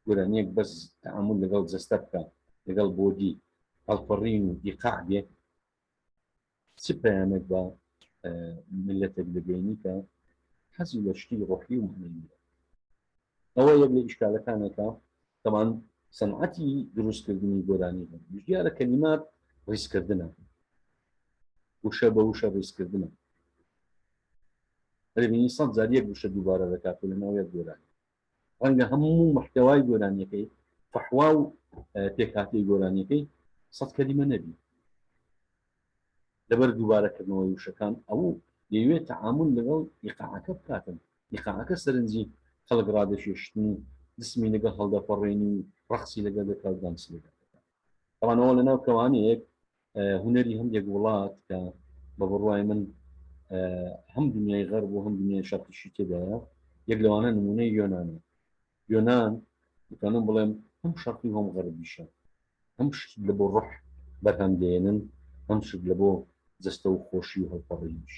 گۆرانیەک بەس تەعامول لەگەڵ جەستە بکە لەگەڵ body هەڵپەڕین و ئیقاع بێ چ پەیامێک بە ملەتێک دەگەینی کە حەزی لە شتی ڕۆحی و معنەویە ئەوە یەک لە ئیشکالەکانێکە تەمان سەنعەتی دروستکردنی گۆرانی غەربیش دیارە کەلیمات ڕیزکردنە وشە بە وشە ڕیزکردنە دەبینی سە جار یەک وشە دووبارە دەکات و لە ناو یەک گۆرانی ڕەنگە هەموو محتەوای گۆرانیەکەی فەحوا و پێکهاتەی گۆرانیەکەی سەد کەلیمە نەبی لەبەر دووبارەکردنەوەی وشەکان ئەو دەیەوێت تەعامول لەگەڵ ئیقاعەکە بکاتن ئیقاعەکە سەرنجی خەڵک ڕادەکێشتن و جسمی لەگەڵ هەڵدەپەڕێنی و ڕەقسی لەگەڵ دەکات و دانسی لەگەڵ دەکات تەبعەن ئەوە لەناو کەوانەیەک هونەری هەندێک وڵات کە بە بڕوای من هەم دنیای غەرب و هەم دنیای شەرقیشی تێدایە یەک لەوانە نمونەی یۆنانە یۆنان دەتوانم بڵێم هەم شەرقی و هەم غەربیشە هەم شت لە بۆ ڕۆح بەرهەم دێنن هەم شت لە بۆ جەستە و خۆشی و هەڵپەڕینیش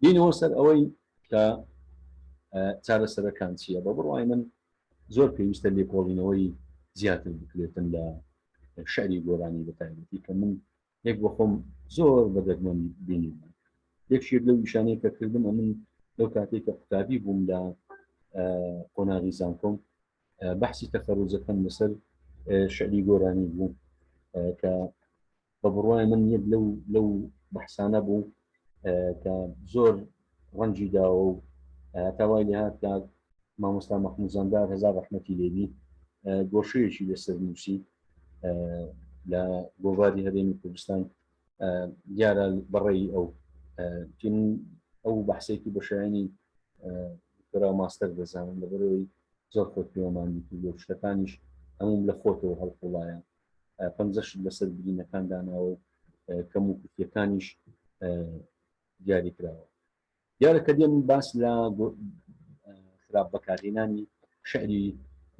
دینەوە سەر ئەوەی کە چارەسەرەکان چییە بە بڕوای من زۆر پێویستە لێکۆڵینەوەی زیاتر بکرێتن لە شعری گۆرانی بە تایبەتی کە من یەک بە خۆم زۆر بە دەگمەن بینیومە. یەک شێک لەو ئیشانەی کە کردم ئەمن لەو کاتێک کە قوتابی بووم لە قۆناغی زانکۆم بەحسی تەخەروجەکەم لەسەر شعری گۆرانی بوو کە بە بڕوای من یەک لەو لەو بەحسانە بوو کە زۆر ڕەنجی داوە و تا وای لێهات کە مامۆستا مەحموود زەندار هەزار ڕەحمەتی لێبی گۆشەیەکی لەسەر نووسی لە گۆڤاری هەرێمی کوردستان دیارە بەڕێی ئەو ئەو بەحسێکی بەشایانی دکتۆرا و ماستەر دەزانم لەبەرەوەی زۆر خۆت پێوەماندی کردو شتەکانیش هەموم لە خۆتەوە هەڵقوڵایە پەنجەشت لەسەر برینەکان داناوە و کەم و کورتیەکانیش دیاری کراوە دیارە کە دێم باس لە خراپ بەکارهێنانی شعری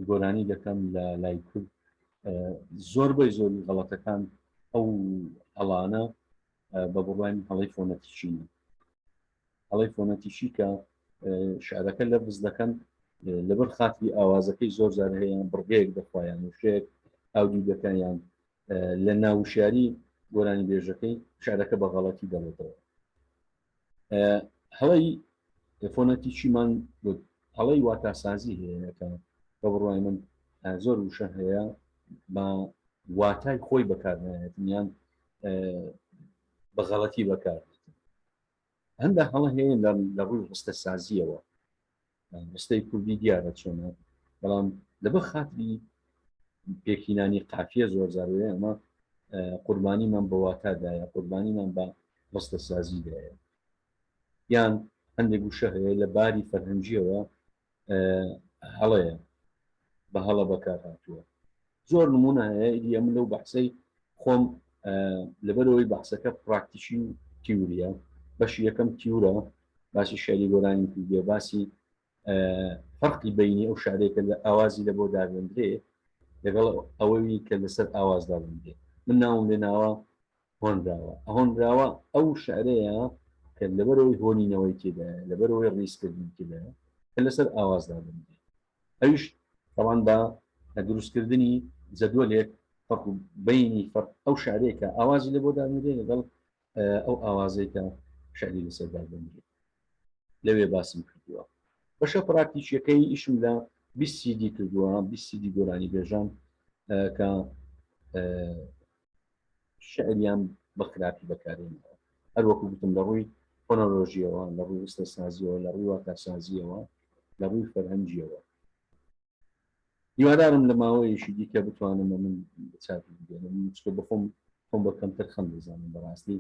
گۆرانی دەکەم لە لای کورد زۆربەی زۆری غەڵەتەکان ئەو هەڵانە بە بڕوای من هەڵەی فۆنەتیکینە هەڵەی فۆنەتیکی کە شعرەکە لەبز دەکەن لەبەر خاتری ئاوازەکەی زۆر جار هەیە بڕگەیەک دەخوایان وشەیەک ئاودیو دەکەن یان لە ناوشیاری گۆرانی بێژەکەی شعرەکە بە غەڵەتی دەڵێتەوە هەڵەی فۆنەتیکیمان هەڵەی واتاسازی هەیە کە بە بڕوای من زۆر وشە هەیە بە واتای خۆی بەکارنایەتن یان بە غەڵەتی بەکار هەندە هەڵە هەیە لە ڕووی ڕستەسازیەوە ڕستەی کوردی دیارە چۆنە بەڵام لەبەر خاتری پێکهینانی قافیە زۆر جار ئەمە قوربانیمان بە واتادایە قوربانیمان بە ڕستەسازی دایە یان هەندێک وشە هەیە لە باری فەرهەنگیەوە هەڵەیە بە هەڵە بەکار هاتووە زۆر نمونە هەیە ئیدی ئەمن لەو بەحسەی خۆم لەبەرەوەی بەحسەکە پراکتیکی و تیوریە بەشی یەکەم تیورە باسی شعری گۆرانی کردیە باسی فەرقی بینی ئەو شعرێکە لە ئاوازی لە بۆ دابندرێ لەگەڵ ئەوەی کە لەسەر ئاواز دابندرێ من ناوم لێ ناوە هۆنراوە هۆنراوە ئەو شعرەیە کە لەبەرەوەی هۆنینەوەی تێدایە لەبەرەوەی ڕیزکردنی تێدایە کە لەسەر ئاواز دابندرێ ئەویش تەوان بە دروستکردنی جەدوەلێک فەرق و بینی فەرق ئەو شعرەیە کە ئاوازی لە بۆ دابنرێ لەگەڵ ئەو ئاوازەی کە شعری لەسەر دابنرێ لەوێ باسم کردووە بەشە پراکتیکیەکەی ئیشم لە 20 سیدی کردووە 20 سیدی گۆرانی بێژان کە شعریان بە خراپی بەکارێنەوە هەروەکو گوتم لە ڕووی فۆنۆلۆژیەوە لە ڕووی ڕستەسازیەوە لە ڕووی واتاسازیەوە. لە ڕووی فەرهەنگیەوە. هیوادارم لە ماوەیەکی دیکە بتوانم من چاپی بگەێنم، چکە بەخۆم خۆم بە کەمتر خەم دەزانم بەڕاستی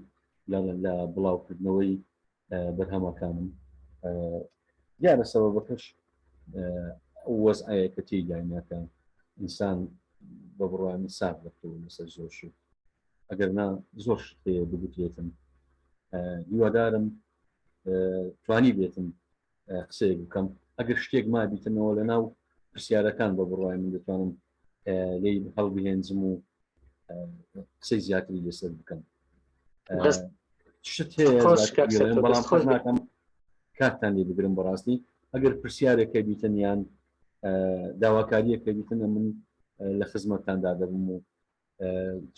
لە بڵاوکردنەوەی بەرهەمەکانم. دیارە سەبەبەکەش وەزعەیە کە تێیدایناکە ئینسان بە بڕوانی ساغ دەکەوە لەسەر زۆر شت، ئەگەر نا زۆر شت هەیە بگوترێتن. هیوادارم توانی بێتم قسەیەک بکەم. ئەگەر شتێک مابیتنەوە لە ناو پرسیارەکان بە بڕوای من دەتوانم لێی هەڵبهێنجم و قسەی زیاتری لەسەر بکەم. شت هەیە بەڵام خۆش ناکەم کاتتان لێ بگرم. بەڕاستی ئەگەر پرسیارێک هەبیتن یان داواکاریەک هەبیتن من لە خزمەتتاندا دەبم و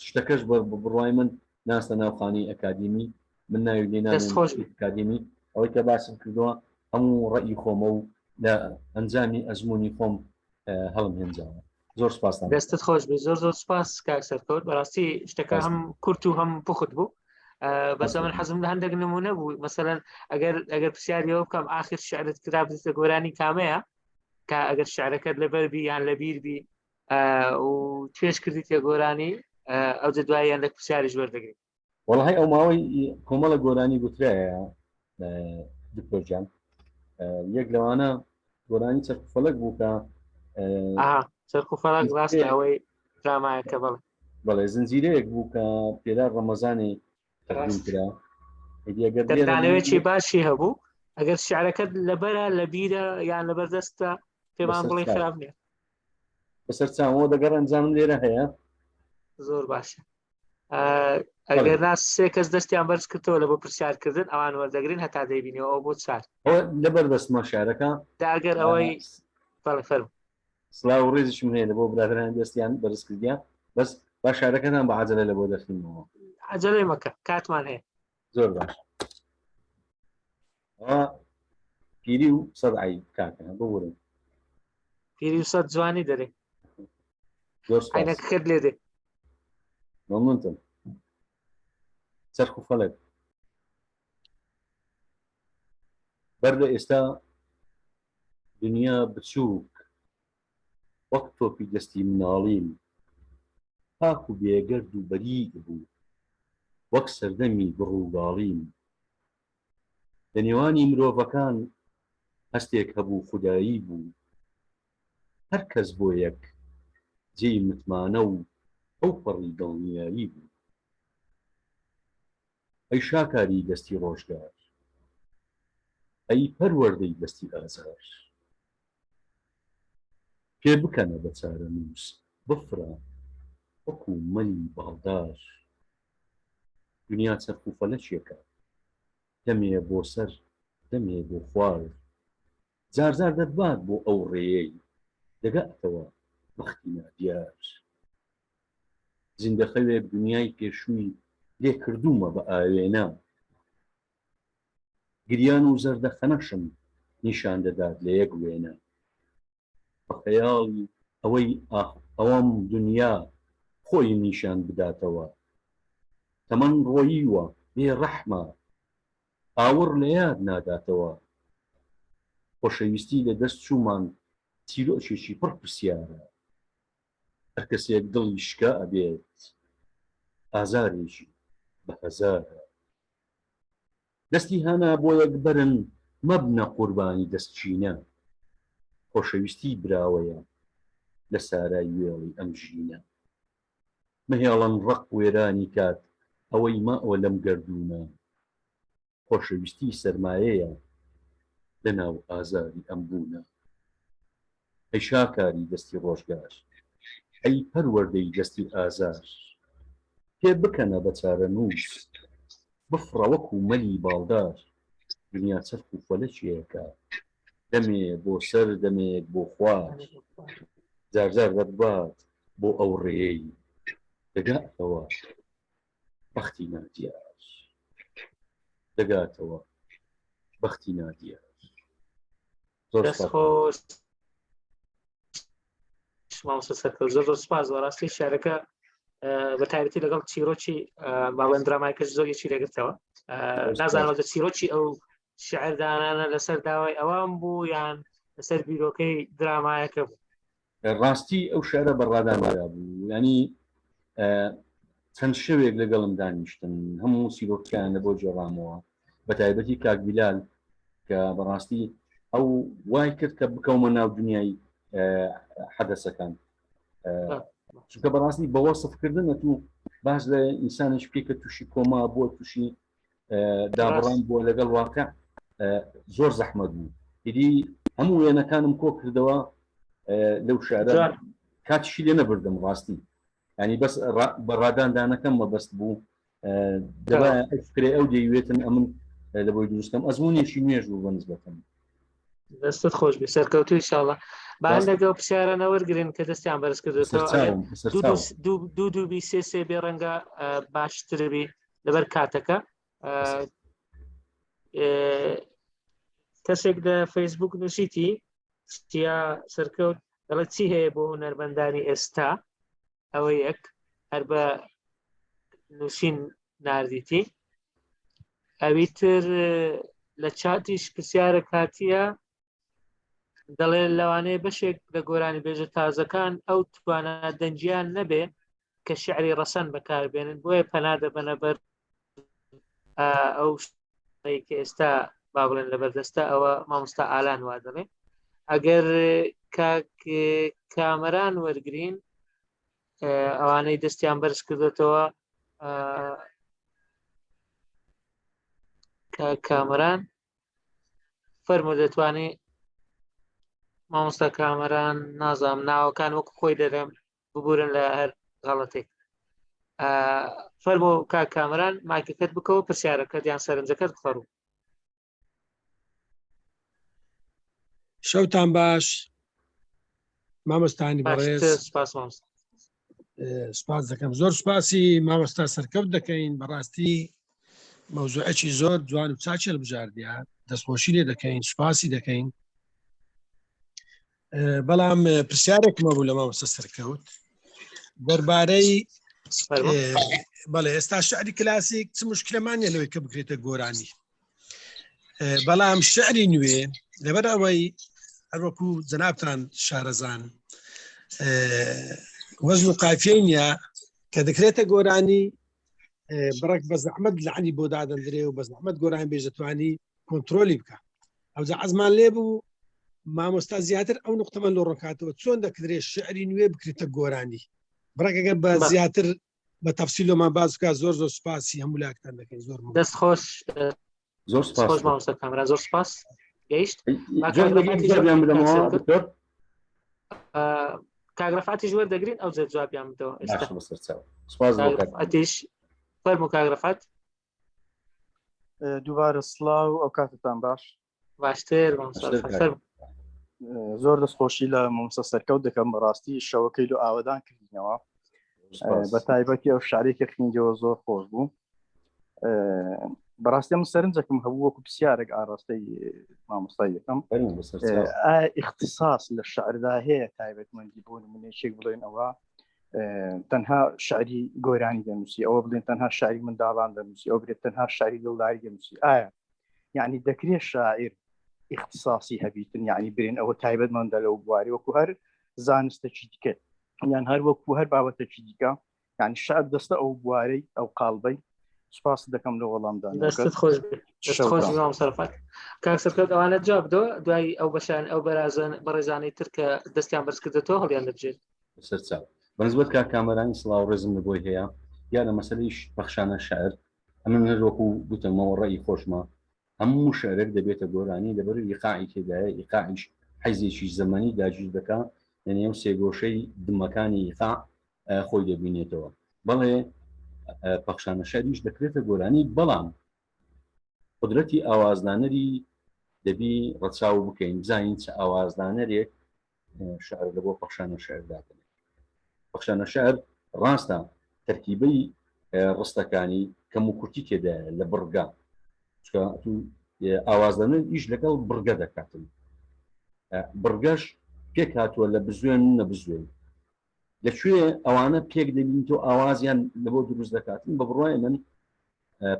شتەکەش بە بڕوای من ناستە ناو خانەی ئەکادیمی، من ناوی لێ ئەکادیمی. ئەوەی کە باسم کردووە هەموو ڕەئی خۆمە و لە ئەنجامی ئەزمموی خۆم هەڵم هێنجاوە. زۆر سپاس. دەستت خۆش بێ. زۆر زۆر سپاس کاک سەرکەوت. بەڕاستی شتەکە هەم کورت و هەم پوخت بوو. بەس من حەزم لە هەندێک نمونە بوو، مەسەلەن ئەگەر پرسیاریەوە بکەم ئاخر شعرت کرا بزیتە گۆرانی کامەیە، کە ئەگەر شعرەکەت لەبەر بی یان لەبیر بی و توێش کردی تێ گۆرانی، ئەو دواییان لە پرسیاریش وەردەگری. وەڵی ئەو ماوەی کۆمەڵە گۆرانی گوترایە دکتۆر جان، یەک لەوانە گۆرانی چەرخ و فەلەک بوو کە چەرخ و فەلەک ڕاستە، ئەوەی درامایەکە. بەڵێ بەڵێ، زنجیرەیەک بوو کە پێدار ڕەمەزانی تەقدیم کرا. دەنگدانەوەیەکی باشی هەبوو. ئەگەر شعرەکەت لەبەرە، لەبیرە یان لەبەردەستە پێمان بڵێ، خراپ نییە. بەسەر چاوەوە دەگەڕێن، زانم لێرە هەیە. زۆر باشە. ئەگەر نا سێ کەس دەستیان بەرز کردەوە لە بۆ پرسیارکردن، ئەوان وەردەگرین هەتا دەیبینەوە ئەو بۆ چار لەبەر دەستمە شارەکە. ئەگەر ئەوەی بەڵێ فەرموو. سڵاو و ڕێزیشم هەیە لە بۆ برادران دەستیان بەرز کردیان، بەس با شارەکەتان بە عجلە لە بۆ دەخینەوە. عجلەی مەکە، کاتمان هەیە. زۆر باش. پیری و سەد عیب کاکە ببورن. پیری و سەد جوانی دەرێ. عینەکەت لێ دێ. مەمنونتم. چەرخ و فەلەک بەر لە ئێستا دنیا بچووک وەک تۆپی دەستی مناڵیم پاک و بێگەرد و بەریئ بوو وەک سەردەمی گوڕ و گاڵیم. لە نێوانی مرۆڤەکان هەستێک هەبوو خودایی بوو، هەر کەس بۆ یەک جێی متمانە و ئەوپەڕی دڵنیایی بوو. ئەی شاکاری دەستی ڕۆژگار، ئەی پەروەردەی دەستی ئازار، پێ بکەنە بە چارەنووس بفرە وەکوو مەلی باڵدار. دنیا چەرخ و فەلەکێکە، دەمێ بۆ سەر دەمێ بۆ خوار، جارجار دەتبات بۆ ئەو ڕێیەی دەگاتەوە بەختی نادیار. زیندەخەوێک دنیای پێشووی لێ کردوومە بە ئاوێنە، گریان و زەردەخەنەشم نیشان دەدات لە یەک وێنە. بە خەیاڵی ئەوەی ئاخ ئەوەم دنیا خۆی نیشان بداتەوە. تەمەن ڕۆییوە بێ ڕەحمە ئاوڕ لە یاد ناداتەوە. خۆشەویستی لە دەست چوومان چیرۆکێکی پڕ پرسیارە. هەر کەسێک دڵی شکا ئەبێت ئازارێکی بە هەزارە. دەستی هانا بۆ یەک بەرن مەبنە قوربانی دەست کینە. خۆشەویستی براوەیە لە سارای وێڵی ئەم ژینە. مەهێڵن ڕق وێرانی کات ئەوەی ماوە لەم گەردوونە. خۆشەویستی سەرمایەیە لە ناو ئازاری ئەم بوونە. ئەی شاکاری دەستی ڕۆژگار، ئەی پەروەردەی دەستی ئازار، پێ بکەنە بە چارەنووس، بفڕە وەکوو مەلی باڵدار، دنیا چەرخ و فەلەکێکە، دەمێ بۆ سەر دەمێک بۆ خوار، جارجار دەتبات بۆ ئەو ڕێیەی دەگاتەوە بەختی نادیار، دەگاتەوە بەختی نادیار. زۆر خۆش مامۆستا سەرکەوت، زۆر زۆر سپاس. بەڕاستی شارەکە بە تایبەتی لەگەڵ چیرۆکی باڵێن درامایکەش زۆر یەکی لەگرتەوە. نازانم لە چیرۆکی ئەو شعردانانە لەسەر داوای ئەوان بوو یان. لەسەر بیرۆکەی درامایەکە بوو. ڕاستی ئەو شعرە بە ڕادان بوو ینی چەند شەوێک لەگەڵم دانیشتن هەموو سیرۆکیان لە بۆ جێڕامەوە بە تایبەتی کاک بیلال کە بەڕاستی ئەو وای کرد کە بکەومە ناو دنیای حەدەسەکان چونکە بەڕاستی بە وەسفکردنە تو باز لە ئینسانش پێ کە تووشی کۆما بووە تووشی دابڕان بووە لەگەڵ واقع زۆر زەحمەت بوو ئیدی هەموو وێنەکانم کۆ کردەوە لەو شارە کاتیشی لێ نەبردم ڕاستی ینی بەس بە ڕادان دانەکەم مەبەست بوو دەبا فکرێ ئەو دەیوێتن ئەمن لە بۆی دروستکەم ئەزمونێکی نوێژ بوو بەنسبەتم دەستت خۆش بێ سەرکەوتو ئینشاءاللە با هەندێک ئەو پرسیارانە وەرگرن کە دەستیان بەرز کردوێتەوە دوو دوو بی سێ سێ بێ ڕەنگە باشتر بی لەبەر کاتەکە کەسێک لە فەیسبوک نووسیتی چیا سەرکەوت دەڵێت چی هەیە بۆ هونەرمەندانی ئێستا ئەوە یەک هەر بە نووسین نردیتی ئەوی تر لە چاتیش پرسیارە کاتیە دەڵێ لەوانەیە بەشێک لە گۆرانی بێژە تازەکان ئەو توانا دەنگیان نەبێ کە شعری ڕەسەن بەکاربێنن بۆیە پەنا دەبەنە بەر ئەو کە ئێستا با بڵێن لەبەردەستە ئەوە مامۆستا ئالان وا دەڵێ ئەگەر کاک کامەران وەرگین ئەوانەی دەستیان بەرز کردێتەوە کامەران فەرمو دەتوانێت مامۆستا کامەران نازام ناوەکان وەکو خۆی دەرم ببورن لە هەر غەڵەتێک فەرمو کاک کامەران مایکەکەت بکەوە پرسیارەکەت یان سەرنجەکەت بخەڕوو. شەوتان باش مامۆستانی بەڕێز سپاس مامۆستا. سپاس دەکەم زۆر سپاسی مامۆستا سەرکەوت دەکەین بەڕاستی مەوزوعێکی زۆر جوان و چاکی هەڵبژاردیە دەستخۆشی لێ دەکەین سپاسی دەکەین بەڵام پرسیارێکمە بوو لە مامۆستا سەرکەوت دەربارەی بەڵێ ئێستا شعری کلاسیک چ مشکلەمان نیە لەوەی کە بکرێتە گۆرانی بەڵام شعری نوێ لەبەر ئەوەی هەروەکو جەنابتان شارەزان وەزن و قافیەی نییە کە دەکرێتە گۆرانی بڕێک بە زەحمەت لەعنی بۆ دادەندرێ و بە زەحمەت گۆران بێژ دەتوانی کۆنتترۆلی بکە ئەوجا عزمان لێ بوو مامۆستا زیاتر ئەو نقطەمان لۆ ڕکاتەوە چۆن دەکرێت شعری نوێ بکرێتە گۆرانی بڕێک ئەگەر بە زیاتر بە تەفسیلۆمان باز بکات زۆر زۆر سوپاسی هەموو لاکتان دەکەین زۆر دەست خۆش زۆر سپاس مامۆستا کامرا زۆر سپاس گەیشت کاک ڕەفعەتیش وەردەگرین ئەو جێ جوابیان بدەوە ئێستا سپاس ڕەفعەتیش فەرموو کاک ڕەفعەت دووبارە سڵاو ئەو کاتتان باش باشتر زۆر دەستخۆشی لە مامۆستا سەرکەوت دەکەم بەڕاستی شەوەکەی لۆ ئاوەدان کردینەوە بە تایبەتی ئەو شارێکی خوێندەوە زۆر خۆش بوو بەڕاستی من سەرنجەکەم هەبوو وەکو پرسیارێک ئاراستەی مامۆستای یەکەم اختصاص لە شعردا هەیە تایبەتمەندی بۆ نمونەیەک بڵێن ئەوە تەنها شعری گۆرانی دەنووسی ئەوە بڵێن تەنها شعری منداڵان دەنووسی ئەو برێت تەنها شعری دڵداری دەنووسی ئایا یعنی دەکرێت شاعیر اختصاصی هەبیتن یعنی برێن ئەوە تایبەتمەندە لەو بواری وەکو هەر زانستێکی دیکە یان هەر وەکو هەر بابەتێکی دیکە یعنی شعر دەستە ئەو بوارەی ئەو قاڵبەی سپاس دەکەم لە وەڵامدان دەستت خۆش خۆش سەرفات کاک سەرکەوت ئەوانە جواب دۆ دوای ئەو بەشان ئەو بەرازن بەڕێزانەی تر کە دەستیان بەرز کردێتەوە هەڵیان دەبژێت سەرچاو بەنسبەت کاک کامەرانی سڵاو ڕێزم لە بۆی هەیە یا لە مەسەلەی پەخشانە شعر ئەمن هەر وەکو گوتەمەوە ڕێی خۆشمە هەموو شعرێک دەبێتە گۆرانی لەبەر ئیقاعی تێدایە ئیقاعیش حەیزێکی زەمەنی داگیر دەکا لە نێو سێگۆشەی دمەکانی ئیقاع خۆی دەبینێتەوە بەڵێ پەخشانە شعریش دەکرێتە گۆرانی بەڵام قدرەتی ئاوازدانەری دەبی ڕەچاو بکەین بزانین چ ئاوازدانەرێک شعر لە بۆ پەخشانە شعر دادەنێت پەخشانە شعر ڕاستە تەرکیبەی ڕستەکانی کەم و کورتی تێدایە لە بڕگە چکە تو ئاوازدانەر ئیش لەگەڵ بڕگە دەکاتن بڕگەش پێک هاتووە لە بزوێن و نەبزوێن لەکوێ ئەوانە پێک دەبین تۆ ئاوازیان لە بۆ دروست دەکاتن بە بڕای من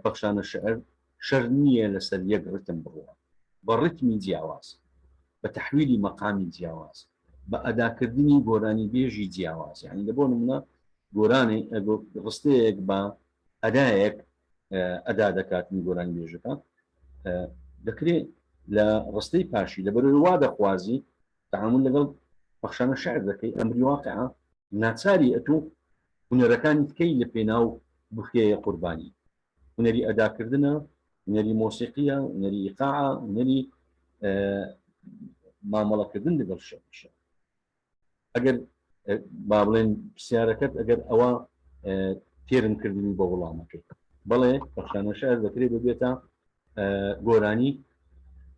پەخشانە شعر شەر نییە لەسەر یەک ڕتم بڕوە بە ڕتمی جیاواز. بە تەحویلی مەقامی جیاواز، بە ئەداکردنی گۆرانیبێژی جیاواز، یانی لە بۆ نمونە گۆرانی ڕستەیەک بە ئەدایەک ئەدا دەکاتن گۆرانی بێژەکە دەکرێت لە ڕستەی پاشی لە بەرەوەی وا دەخوازی تعامل لەگەڵ پەخشانە شعر دەکەی ئەمری واقع ناچاری ئەتوو هونەرەکانی تکەی لە پێناو بخێیە قوربانی هونەری ئەداکردنە، هونەری مۆسیقیە، هونەری ئیقاعە، هونەری مامەڵەکردن لەگەڵ شعریشە. ئەگەر با بڵێن پرسیارەکەت ئەگەر ئەوە تێرم کردنی بە وەڵامەکەی بەڵێ پەخشانە شعر دەکرێت ببێتە گۆرانی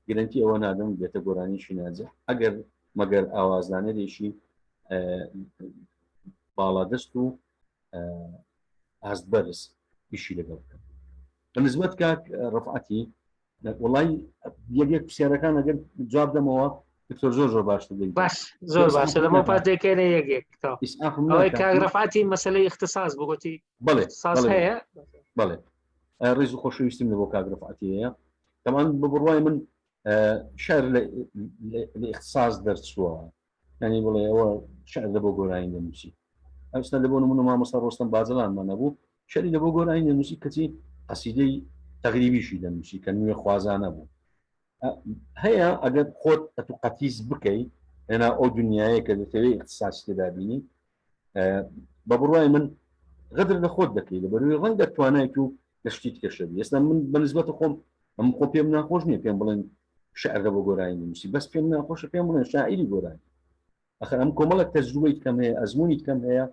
گرنتی ئەوە نادەم بێتە گۆرانیشی ناجح ئەگەر مەگەر ئاوازدانەرێکی باڵادەست و ئاست بەرز ئیشی لەگەڵ بکەن بە نسبەت کاک ڕفعەتی وڵی یەک یەک پرسیارەکان ئەگەر جواب دەمەوە دکتۆر زۆر زۆر باشتر دەبی باش زۆر باشە لەمە پاس دەکەێنە یەک یەک ئەوەی کاک ڕفعەتی مەسلەی اختصاص بگوتی بەڵێ ساز هەیە بەڵێ ڕێز و خۆشەویستیم لە بۆ کاک ڕفعەتی هەیە تەمان بە بڕوای من شعر لە اختصاص دەرچووە یانی بڵێ ئەوە شعر لە بۆ گۆرانی دەنووسی ئەوستا لە بۆ نمونە مامۆستا ڕۆستەم باجەڵانمان نەبوو شعری لە بۆ گۆرانی دەنووسی کەچی قەسیدەی تەغریبیشی دەنووسی کە نوێ خوازانە بوو هەیە ئەگەر خۆت ئەتو قەتیس بکەی لەنا ئەو دنیاە کە دەتەوێت اختصاصی تێدا بینی بە بڕوای من غەدر لە خۆت دەکەی لە بەروی ڕەنگە توانایت و لە شتی تکەشەبی ئێستا من بەنسبەت خۆم ئەم خۆ پێم ناخۆش نییە پێم بڵێن شعر بۆ گۆرانی دەنووسی بەس پێم ناخۆشە پێم بڵێن شاعیری گۆرانی ئەخر ئەم کۆمەڵێک تەجروبەی کەم هەیە ئەزمموی کەم هەیە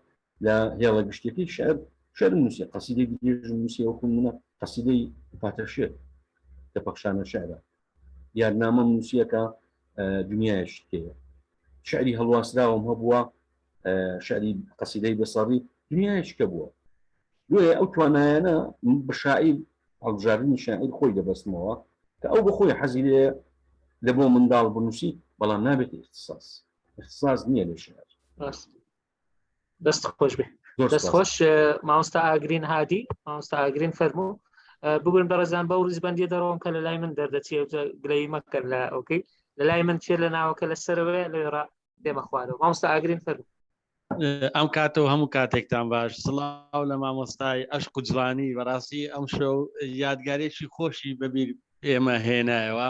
لە هێڵە گشتەکەی شعر شعر نووسی قەسیدەی درێژ نووسی وەکو منە قەسیدەی پاتەشێت کە پەخشانە شعرە یادنامەم نووسیەکە دنیایش تێیە شعری هەڵواسراوم هەبووە شعری قەسیدەی بەسەڕی دنیایش کە بووە بۆیە ئەو توانایانە بە شاعیر هەڵبژاردنی شاعیر خۆی دەبەستمەوە کە ئەو بەخۆی حەزی لێ لە بۆ منداڵ بنووسی بەڵام نابێت اختصاص اختصاص نییە لە شعر دەست خۆش بێ دەست خۆش مامۆستا ئاگرین هادی مامۆستا ئاگرین فەرموو بگون بەڕێزان بەو ڕیزبندیە دەڕۆم کە لە لای من دەردەچێت گلەی مەکەن لە ئۆکەی لە لای من چێ لە ناوەکە لە سەرەوەی لەوێ دێمە خوارەوە مامۆستا ئاگرین فەرموو ئەم کاتەوە هەموو کاتێکتان باش سڵاو لە مامۆستای ئەشق و جوانی بەڕاستی ئەم شەو یادگارێکی خۆشی بەبیر ئێمە هێنایەوە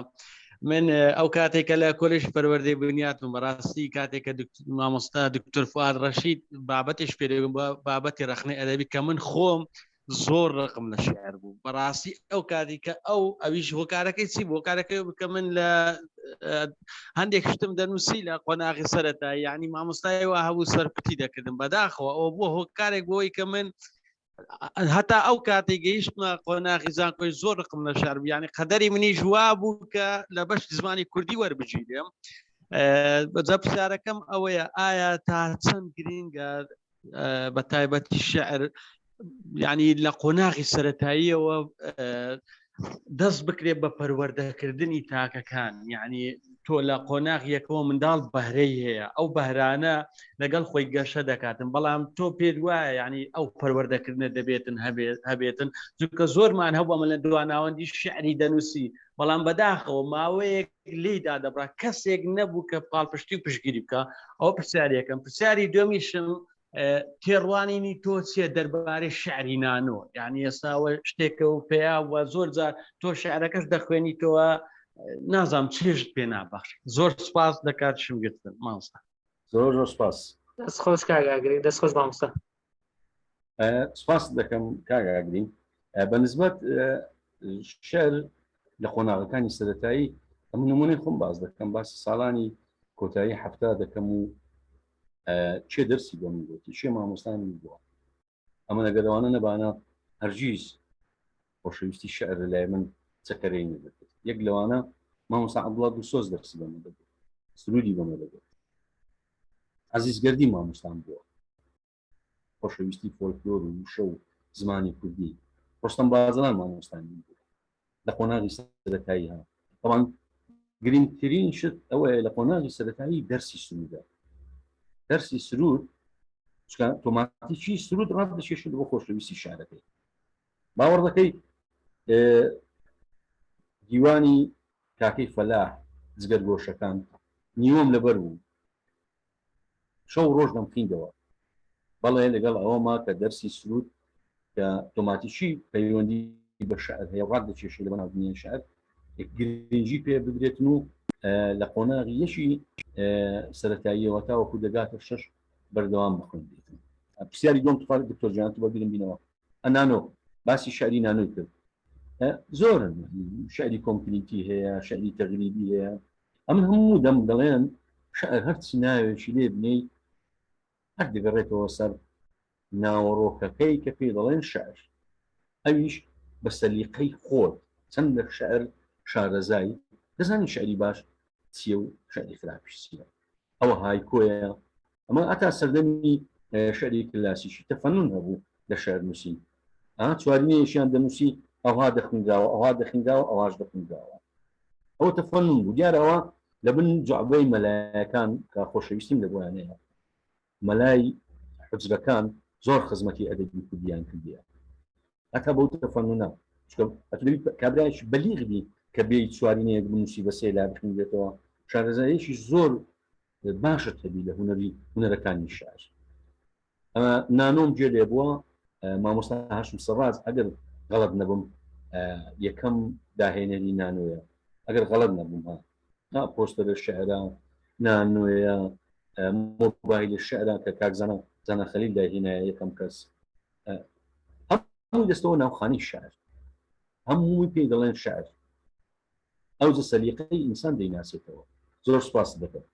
من ئەو کاتێک کە لە کۆلێژ پەروەردەی بنیاتم بەڕاستی کاتێک کە مامۆستا دکتۆر فواد ڕەشید بابەتێش پێدەگم بابەتی ڕەخنەی ئەدەبی کە من خۆم زۆر ڕقم لە شعر بوو بەڕاستی ئەو کاتی کە ئەو ئەویش هۆکارەکەی چی بۆ کارەکەی بکە من لە هەندێک شتم دەنووسی لە قۆناغی سەرەتا یعنی مامۆستای وا هەبوو سەرکوتی دەکردم بەداخەوە ئەوە بووە هۆکارێک بۆی کە من هەتا ئەو کاتی گەیشتمە قۆناغی زانکۆی زۆر ڕقم لە شار بوو یعنی قەدەری منیش وا بوو کە لە بەش زمانی کوردی وەربگیرێم بەجا پرسیارەکەم ئەوەیە ئایا تا چەند گرینگە بە تایبەتی شعر ینی لە قۆناغی سەتاییەوە دەست بکرێت بە پەروەردەکردنی تاکەکان یعنی تۆ لە قۆناغ یەکەوە منداڵ بەهرەی هەیە ئەو بەهرانە لەگەڵ خۆی گەشە دەکاتن بەڵام تۆ پێت وایە یعنی ئەو پەروەردەکردنە دەبێتن هەبێتن چونکە زۆرمان هەبوو ئەمە لە دواناوەندی شعری دەنووسی بەڵام بەداخەوە ماوەیەک لێی دادەبڕا کەسێک نەبوو کە پاڵپشتی و پشگیری بکە ئەو پرسیارەکەم پرسیاری دومیشم تێڕوانینی تۆ چیە دەربارەی شعری نانۆ یعنی ئێستاوە شتێکە و پێیا و زۆر جار تۆ شعرەکەش دەخوێنیتەوە نازام چێژت پێ نابەخش زۆر سپاس دەکات شمگرتن مامۆستا زۆر زۆر سپاس دەست خۆش کاک ئاگرین دەست خۆش مامۆستا سپاس دەکەم کاک ئاگرین بە نسبەت شعر لە قۆناغەکانی سەرەتایی ئەم نمونەی خۆم باز دەکەم باسی ساڵانی کۆتایی هەفتا دەکەم و چێ دەرسی بۆ من گوتی چێ مامۆستای من بووە ئەمە لەگەر ئەوانە نەبانە هەرگیز خۆشەویستی شعر لە لای من چەکەرەی نەدەکرد یەک لەوانە مامۆستا عەبدوڵا دڵسۆز دەرسی بە من دەگوت سرودی بە من دەگوت عەزیز گەردی مامۆستام بووە خۆشەویستی فۆلکلۆر و وشە و زمانی کوردی ڕۆستەم بازران مامۆستای من بوو لە قۆناغی سەرەتایی ها طبعا گرنگترین شت ئەوەیە لە قۆناغی سەرەتایی دەرسی سرودە دەرسی سرود چکە تۆماتیکی سرود ڕاست دەکێشێت بۆ خۆشەویستی شارەکەی باوەڕ دەکەی دیوانی کاکەی فەلاح جگەرگۆشەکان. نیوەم لەبەر بوو شەو ڕۆژ دەمخیندەوە بەڵێ لەگەڵ ئەوەما کە دەرسی سرود کە تۆماتیکی پەیوەندی بە شعر هەیە ڕات دەکێشی لە بەناو دنیای شعر گرنگی پێ بدرێتن و لە قۆناغی یەکی سەتاییەوە تاوەکو دەگاتە شەش بەردەوام بخوێندێتن پرسیاری دوم تخوارد دکتۆر جان تو بەبیرم بینەوە نانۆ باسی شعری نانۆی کرد زۆرن شعری کۆنکریتی هەیە شعری تەغریبی هەیە ئەمن هەموو دەم دەڵێن شعر هەرچی ناوێکی لێ بنێی هەر دەگەڕێتەوە سەر ناوەڕۆکەکەی کە پێی دەڵێن شعر ئەویش بە سەلیقەی خۆت چەند لە شعر شارەزای دەزانی شعری باش چییە و شعری خراپیش چییە ئەوە هایکۆیە ئەمە ئەتا سەردەمی شعری کلاسیکی تەفەنون هەبوو لە شعر نووسین چوارینەیەکیان دەنووسی ئەوها دەخوێنراوە ئەوها دەخوێنراوە ئەوهاش دەخوێنراوە ئەوە تەفەنون بوو دیارە ئەوە لە بن جوعبەی مەلایەکان کە خۆشەویستیم لە بۆیان هەیە مەلای حجرەکان زۆر خزمەتی ئەدەبی کوردیان کردیە هەتا بەو تەفەنونە چونکە ئەتو دەبی کابرایەکی بەلیغ بی کە بێی چوارینەیەک بنووسی بە سێ لا بخوێنرێتەوە شارەزاییەکی زۆر باشت هەبی لە هونەری هونەرەکانی شعر ئەمە نانۆم گوێ لێ بووە مامۆستا هاشم سەڕاج ئەگەر غەڵەت نەبم یەکەم داهێنەری نانۆیە ئەگەر غەڵەت نەبووم ها ها پۆستەرە شعرە نانۆیە مۆبایل شعرە کە کاک زانا زانا خەلیل داهێنایە یەکەم کەس هەمووی دەستەوە ناوخانی شعر هەمووی پێی دەڵێن شعر ئەو سەلیقەی ئینسان دەیناسێتەوە زۆر سپاس دەکەم.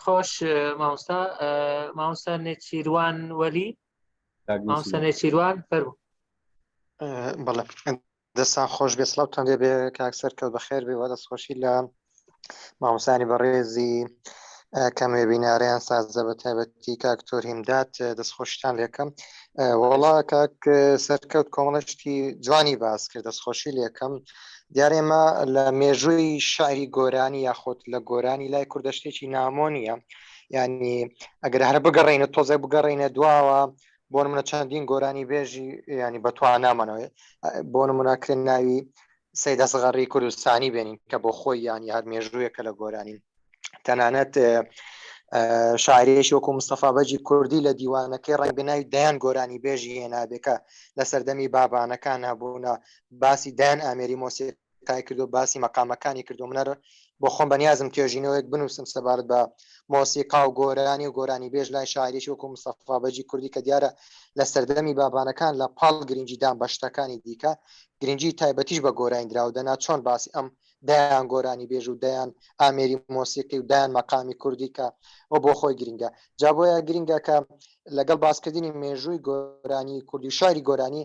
خۆش مامۆستا مامۆستا نێچیروان وەلی مامۆستا نێچیروان فەرموو. بەڵێ دەستان خۆش بێ سڵاوتان لێ بێ کاک سەرکەوت بەخێر بێ وە دەستخۆشی لە مامۆستانی بەڕێزی کەم وێبینارەیان سازدە بە تایبەتی کاک تۆر هیمداد دەستخۆشتان لێکەم وەڵا کاک سەرکەوت کۆمەڵشتی جوانی باس کرد دەستخۆشی لێکەم دیارە ئێمە لە مێژووی شعری گۆرانی یاخود لە گۆرانی لای کوردە شتێکی نامۆ نییە ینی ئەگەر هەر بگەڕێنە تۆزێک بگەڕێنە دواوە بۆ نمونە چەندین گۆرانی بێژی ینی بەتوانامانەوە بۆ نمونە کرێن ناوی سەید ئەسغەڕی کوردستانی بێنین کە بۆ خۆی ینی هەر مێژوویەکە لە گۆرانی تەنانەت شاعرێکی وەکو مستەفا بەجی کوردی لە دیوانەکەی ڕەنگ بناوی دەیان گۆرانی بێژی هێنابێکە لە سەردەمی بابانەکان هەبوونە باسی دەیان ئامێری مۆسیقای کردو باسی مەقامەکانی کردو منەر بۆ خۆم بەنیازم توێژینەوەیەک بنووسم سەبارەت بە مۆسیقا و گۆرانی و گۆرانی بێژ لای شاعرێکی وەکو مستەفا بەجی کوردی کە دیارە لە سەردەمی بابانەکان لە پاڵ گرنگی دان بە شتەکانی دیکە گرنگی تایبەتیش بە گۆرانی دراوە دەنا چۆن باسی ئەم دەیان گۆرانی بێژ و دەیان ئامێری مۆسیقی و دەیان مەقامی کوردی کە ئەو بۆ خۆی گرنگە جا بۆیە گرنگە کە لەگەڵ باسکردنی مێژووی گۆرانی کوردی و شاری گۆرانی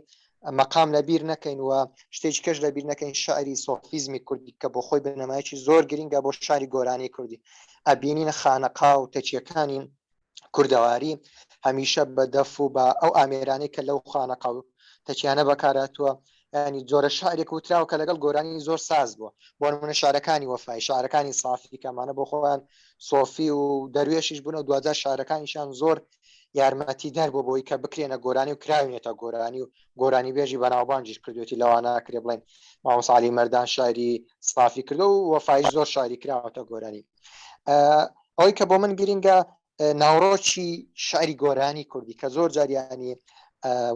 مەقام لە بیر نەکەین و شتێکی کەش لە بیر نەکەین شعری سۆفیزمی کوردی کە بۆ خۆی بنەمایەکی زۆر گرنگە بۆ شاری گۆرانی کوردی ئەبینین خانەقا و تەچیەکانی کوردەواری هەمیشە بە دەف و بە ئەو ئامێرانەی کە لەو خانەقا و تەچیانە بەکارهاتووە ینی جۆرە شعرێک وتراوە کە لەگەڵ گۆرانی زۆر ساز بووە بۆ نمونە شعرەکانی وەفای شعرەکانی سافی کەمانە بۆ خۆیان سۆفی و دەروێشیش بوون و دوجار شعرەکانیشان زۆر یارمەتی دەر بۆ بۆی کە بکرێنە گۆرانی و کراوینێتە گۆرانی و گۆرانی بێژی بەناوبانگیش کردوێتی لەوانە کرێ بڵێن مامۆستا عەلی مەردان شاعری سافی کردو و وەفایش زۆر شاعری کراوەتە گۆرانی ئەوەی کە بۆ من گرنگە ناوڕۆکی شعری گۆرانی کوردی کە زۆر جاریانی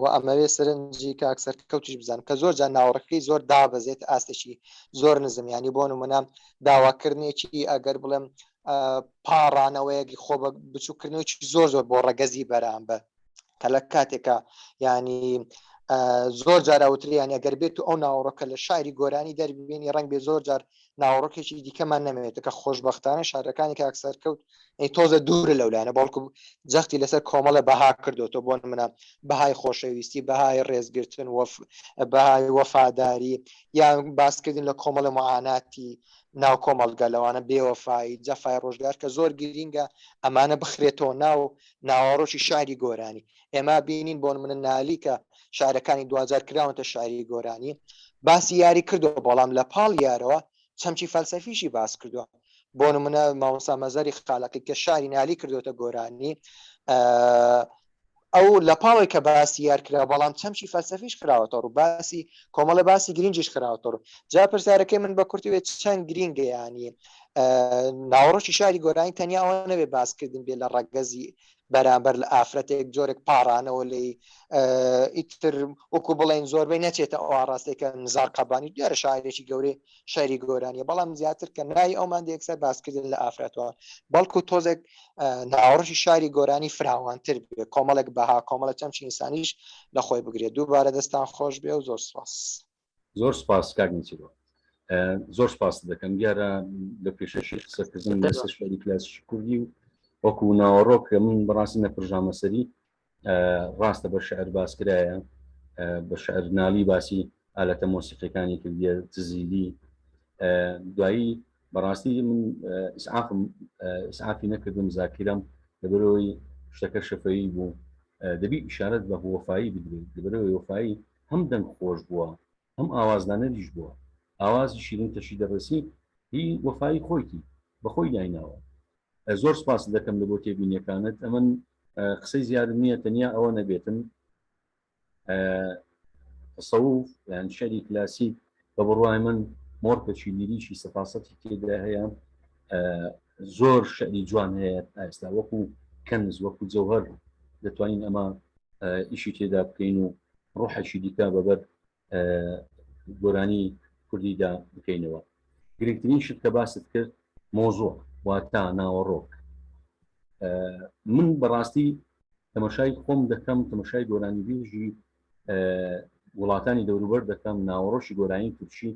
و ئەمەوێ سەرنجی کاک سەرکەوتیش بزان کە زۆر جار ناوەڕەکەی زۆر دابەزێت ئاستێکی زۆر نزم ینی بۆ نمونە داواکردنێکی ئەگەر بڵێم پاڕانەوەیەکی خۆ بە بچووکردنەوەی زۆر زۆر بۆ ڕەگەزی بەرامبەر کە لە کاتێکە ینی زۆر جار ئەوتریان ئەگەر بێت و ئەو ناوەڕۆکە لە شاری گۆرانی دەرببینی ڕنگ بێ زۆر جار ناوەڕۆکێکی دیکەمان نەمێنێت کە خۆشببختانە شارەکانی کاک سەرکەوت ئەی تۆزە دوورە لەولایەنە بەڵکو جەختی لەسەر کۆمەڵە بەها کردوتەوە بۆ منە بەهای خۆشەویستی بەهای ڕێزگرتن وەف بەهای وەفاداری یان باسکردن لە کۆمەڵە معاناتی ناو کۆمەڵگە لەوانە بێوەفایی جەفای ڕۆژگار کە زۆر گرینگە ئەمانە بخرێتەوە ناو ناوەڕۆکی شاری گۆرانی ئێمە بینین بۆ منە نالی کە شارەکانی دواجار کراونەتە شاری گۆرانی باسی یاری کردو بەڵام لە پاڵ یارەوە چەمکی فەلسەفیشی باس کردووە بۆ نمونە مامۆستا مەزەری خالقی کە شاری نالی کردوتە گۆرانی ئەو لە پاڵێک کە باسی یار کرا بەڵام چەمکی فەلسەفیش خراوەتە ڕوو باسی کۆمەڵە باسی گرنگیش خراوەتە ڕوو جا پرسیارەکەی من بە کورتی وێت چەند گرینگە ینی. ناوەڕۆکی شاری گۆرانی تەنیا ئەوە نەبێ باسکردن بێ لە ڕەگەزی بەرامبەر لە ئافرەتێک جۆرێک پاڕانەوە لی ئیتر وەکو بڵێن زۆربەی نەچێتە ئەو ئاڕاستێکە نزار قەبانی دیارە شاعرێکی گەورەی شاری گۆرانیە بەڵام زیاتر کە ناوی ئەومان یەکسەر باسکردن لە ئافرەتەوە بەڵکو تۆزێک ناوەڕۆکی شاری گۆرانی فراوانتر بێ کۆمەڵێک بەها کۆمەڵە چەمکی ئینسانیش لە خۆی بگرێت دووبارە دەستان خۆش بێ و زۆر سپاس. زۆر سپاس کاک نێچیروان زۆر سپاس دەکەم دیارە لە پێشەشی قسەکردن لەسەر شعری کلاسیکی کوردی و وەکو ناوەڕۆک من بەڕاستی نەپرژامە سەری ڕاستە بە شعر باس کرایە بە شعر نالی باسی ئالەتە مۆسیقیەکانی کردیە تزیلی دوایی بەڕاستی من ئیسعافم ئیسعافی نەکردم زاکیرم لەبەرەوەی شتەکە شەفەیی بوو دەبی ئیشارەت بە وەفایی بدرێت لەبەرەوەی وەفایی هەم دەنگ خۆش بووە هەم ئاوازدانەریش بووە ئاوازی شیرین تەشی دەڕسی هی وەفایی خۆیتی بەخۆی دایناوە زۆر سپاست دەکەم لە بۆ تێبینیەکانت ئەمن قسەی زیادم نییە تەنیا ئەوە نەبێتن تەسەوف یان شعری کلاسیک بە بڕوای من مۆرکەکی لیریکی سەفاسەتی تێدا هەیە زۆر شعری جوان هەیە ئێستا وەکو کەنز وەکو جەوهەر دەتوانین ئەمە ئیشی تێدا بکەین و ڕۆحێکی دیکە بەبەر گۆرانی کوردیدا بکەینەوە گرنگترین شت کە باست کرد مۆزۆ واتا ناوەڕۆک من بەڕاستی تەمەشای خۆم دەکەم تەمەشای گۆرانی بێژی وڵاتانی دەوروبەر دەکەم ناوەڕۆشی گۆرانی تورکی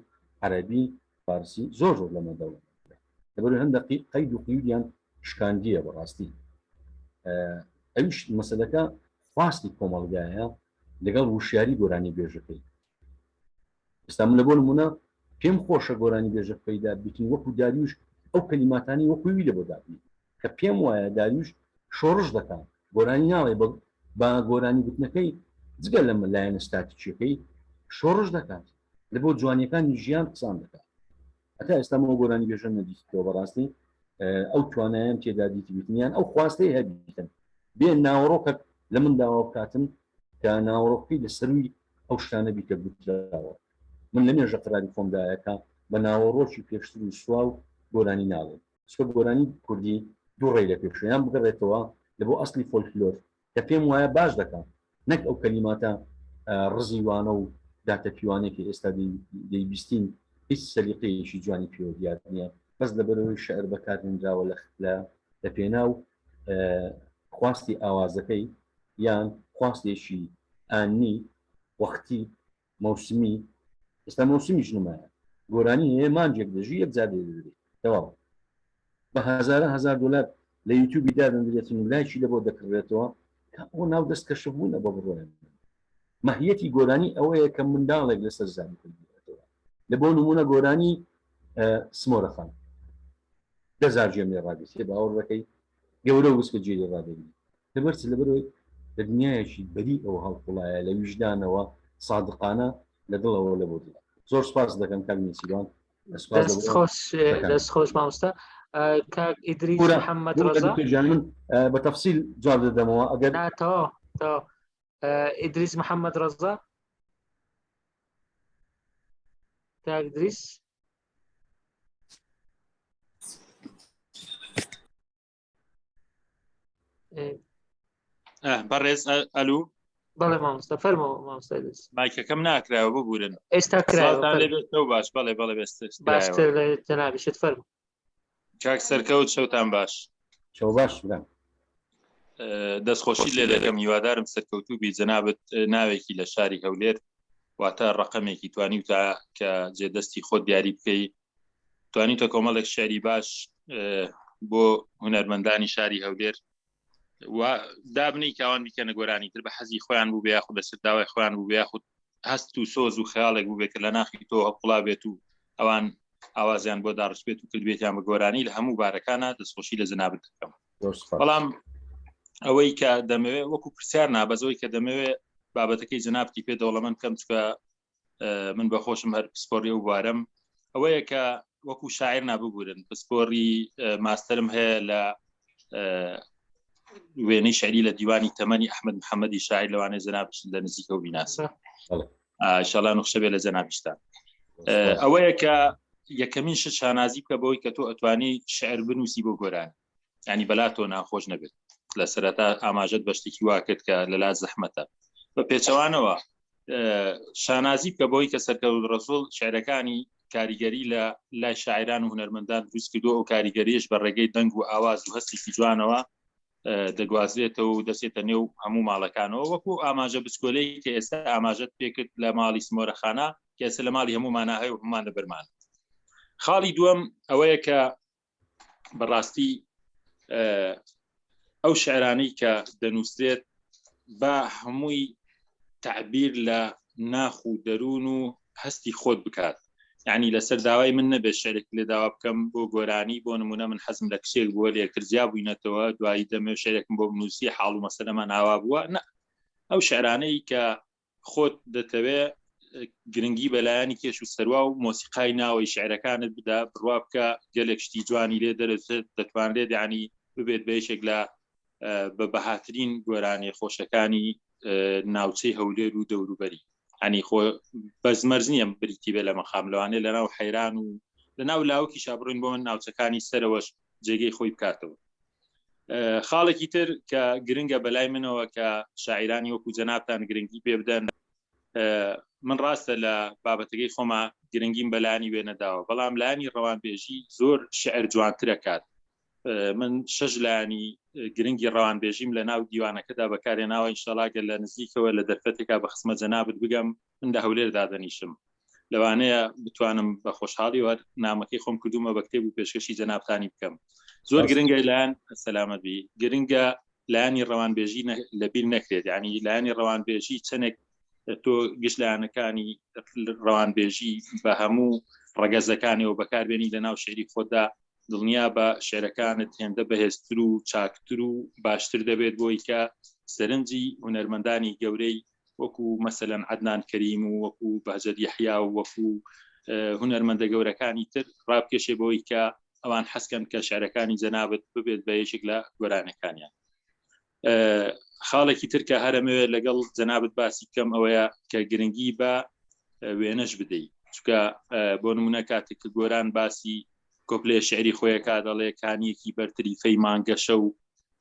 عەربی فارسی زۆر زۆر لەمە دەوڵەمەندە لەبەر هەندە قەید و قیودیان شکاندیە بەڕاستی ئەویش مەسلەکە خواستی کۆمەڵگایە لەگەڵ وشیاری گۆرانی بێژەکەی ئێستا من لە بۆ نمونە پێم خۆشە گۆرانی بێژە پەیدا بیتن وەکو داریوش ئەو کەلیماتانی وەکووی لە بۆ دابنی کە پێم وایە داریوش شۆڕش دەکات گۆرانی ناڵێ بە گۆرانی گوتنەکەی جگە لەمە لایەنە ستاتیکیەکەی شۆڕش دەکات لە بۆ جوانیەکانی ژیان قسان دەکات هەتا ئێستا مەوە گۆرانی بێژە نەدیتەوە بەڕاستی ئەو توانایان تێدا دیتبیتن یان ئەو خواستەی هەبیتن بێ ناوەڕۆکەک لە من داوا بکاتن کە ناوەڕۆکەکەی لە سەروی ئەو شتانە بیکە گوتراوە من لە مێژە قراری خۆمدایە کە بە ناوەڕۆکی پێشتر و سواو گۆرانی ناڵێم چونکە گۆرانی کوردی دوو ڕێی لە پێشە یان بگەڕێتەوە لە بۆ ئەسلی فۆلکلۆر کە پێم وایە باش دەکات نەک ئەو کەلیماتە ڕزیوانە و داتەپیوانەی کە ئێستا دەیبیستین هیچ سەلیقەیەکی جوانی پێوە دیار نییە بەس لەبەرەوەی شعر بەکارهێنراوە لە پێناو خواستی ئاوازەکەی یان خواستێکی ئانی وەختی مەوسمی ئێستا مەوسمیش نمایە گۆرانی هەیە مانگێک دەژی یەک جار دەدرێت تەواو بە هەزارە هەزار دلار لە یوتیوبی دادەندرێتن و لایکی لە بۆ دەکڕێتەوە کە ئەو ناو دەست کەشف بوونە بە بڕۆیان ماهیەتی گۆرانی ئەوەیە کە منداڵێک لەسەر زانی خۆی بێتەوە لە بۆ نمونە گۆرانی سمۆرەخان دەزار گوێم لێ ڕاگرتێ باوەڕ دەکەی گەورە و وسکە گوێ لێ ڕادەگری لەبەر چ لەبەرەوەی لە دنیایەکی بەری ئەو هەڵقوڵایە لە ویژدانەوە سادقانە لە دڵەوە لە بۆ دڵە زۆر سپاس دەکەم کاک نێچیروان دەست خۆش دەست خۆش مامۆستا کاک ئیدریس محەممەد ڕەزا من بە تەفسیل جواب دەدەمەوە ئەگەر تەواو تەواو ئیدریس محەممەد ڕەزا کاک ئیدریس بەڕێز ئەلو بەڵێ مامۆستا فەرمو مامۆستا ئیدریس مایکەکەم ناکراوە ببورن ئێستا کراوە باش بەڵێ بەڵێ باشتر لە جەنابیشت فەرمو کاک سەرکەوت شەوتان باش شەو باش برام دەستخۆشی لێ دەکەم هیوادارم سەرکەوتوو بی جەنابت ناوێکی لە شاری هەولێر واتە ڕقەمێکی توانی تا کە جێدەستی خۆت دیاری بکەی توانی تە کۆمەڵێک شعری باش بۆ هونەرمەندانی شاری هەولێر و دابنی کاوان بیکەنە گۆرانی تر بە حەزی خۆیان بوو بێ یاخود لەسەر داوای خۆیان بوو بێ یاخود هەست و سۆز و خەیاڵێک بوو بێت کە لە ناخی تۆ هەڵقوڵا بێت و ئەوان ئاوازیان بۆ داڕشت بێت و کردبێتیان بە گۆرانی لە هەموو بارەکانە دەستخۆشی لە جەنابت دەکەم بەڵام ئەوەی کە دەمەوێت وەکو پرسیار نابەزەوەی کە دەمەوێت بابەتەکەی جەنابتی پێ دەوڵەمەند کەم چکە من بە خۆشم هەر پسپۆری ئەو بوارم ئەوەیە کە وەکو شاعر ناببورن پسپۆری ماستەرم هەیە لە وێنەی شعری لە دیوانی تەمەنی ئەحمد محەممەدی شاعر لەوانەیە جەنابشت لە نزیکەوە بیناسە شەڵان و خشەبێ لە جەنابشتان ئەوەیە کە. یەکەمین شت شانازی بکە بەوەی کە تۆ ئەتوانی شعر بنووسی بۆ گۆران ینی بەلا تۆ ناخۆش نەبێت لە سەرەتا ئاماژەت بە شتێکی وا کرد کە لەلا زەحمەتە بە پێچەوانەوە شانازی بکە بۆی کە سەرکەوت ڕەسوڵ شعرەکانی کاریگەری لە لای شاعران و هونەرمەندان دروست کردو ئەو کاریگەریش بە ڕێگەی دەنگ و ئاواز و هەستێکی جوانەوە دەگوازرێتەوە و دەچێتە نێو هەموو ماڵەکانەوە وەکو ئاماژە بچکۆلەی کە ئێستا ئاماژەت پێکرد لە ماڵی سمۆرەخانە کە ئێستا لە ماڵی هەمومانە هەیە و هەمومان لەبەرمان خاڵی دووەم ئەوەیە کە بەڕاستی ئەو شعرانەی کە دەنووسرێت با هەمووی تعبیر لە ناخ و دەروون و هەستی خۆت بکات یعنی لەسەر داوای من نەبێت شعرێک لێ داوا بکەم بۆ گۆرانی بۆ نمونە من حەزم لە کچێک بووە لێکتر جیا بووینەتەوە دوایی دەمێ شعرێکم بۆ بنووسی حاڵ و مەسەلەمان ئاوا بووە نە ئەو شعرانەی کە خۆت دەتەوێ گرنگی بەلایەنی کێش و سەروا و مۆسیقای ناوەی شعرەکانت بدا بڕوا بکە گەلێک شتی جوانی لێ دەرەچێت دەتوانرێت یعنی ببێت بە یەکێک لە بە بەهاترین گۆرانی خۆشەکانی ناوچەی هەولێر و دەوروبەری ئەنی خۆ بەس مەرج نییە بریتی بێ لە مەقام لەوانەیە لە ناو حەیران و لە ناو لاوکی شابڕین بۆ من ناوچەکانی سەرەوەش جێگەی خۆی بکاتەوە خاڵێکی تر کە گرنگە بەلای منەوە کە شاعیرانی وەکو جەنابتان گرنگی پێ بدەن من ڕاستە لە بابەتەکەی خۆما گرنگیم بەلانی وێنەداوە بەڵام لانی ڕەوانبێژی زۆر شعر جوانترەکات من شەش لایەنی گرنگی ڕەوانبێژیم لە ناو دیوانەکەدا بەکارێناوە ئینشەڵا گەر لە نزیکەوە لە دەرفەتێکا بە خزمەت جەنابت بگەم من لە هەولێر دادەنیشم لەوانەیە بتوانم بە خۆشحاڵی وەر نامەکەی خۆم کردومە بە کتێب و پێشکەشی جەنابتانی بکەم زۆر گرنگە لایەن سەلامەت بی گرنگە لایەنی ڕەوانبێژی لەبیر نەکرێت ینی لایەنی ڕەوانبێژی چەندێک تۆ گشت لایەنەکانی ڕەوانبێژی بە هەموو ڕەگەزەکانیەوە بەکاربێنی لە ناو شعری خۆدا دڵنیا بە شعرەکانت هێندە بەهێزتر و چاکتر و باشتر دەبێت بۆی کە سەرنجی هونەرمەندانی گەورەی وەکو مەسەلەن عەدنان کەریم و وەکو بەهجەت یەحیا و وەکو هونەرمەندە گەورەکانی تر ڕابکێشێ بۆی کە ئەوان حەزکەن کە شعرەکانی جەنابت ببێت بە یەکێک لە گۆرانەکانیان. خاڵێکی تر کە هەرەمەوێت لەگەڵ جەنابت باسی بکەم ئەوەیە کە گرنگی بە وێنەش بدەیت چکە بۆ نمونە کاتێک کە گۆران باسی کۆپلێ شعری خۆیەکە دەڵێ کانیەکی بەرتری فەی مانگەشە و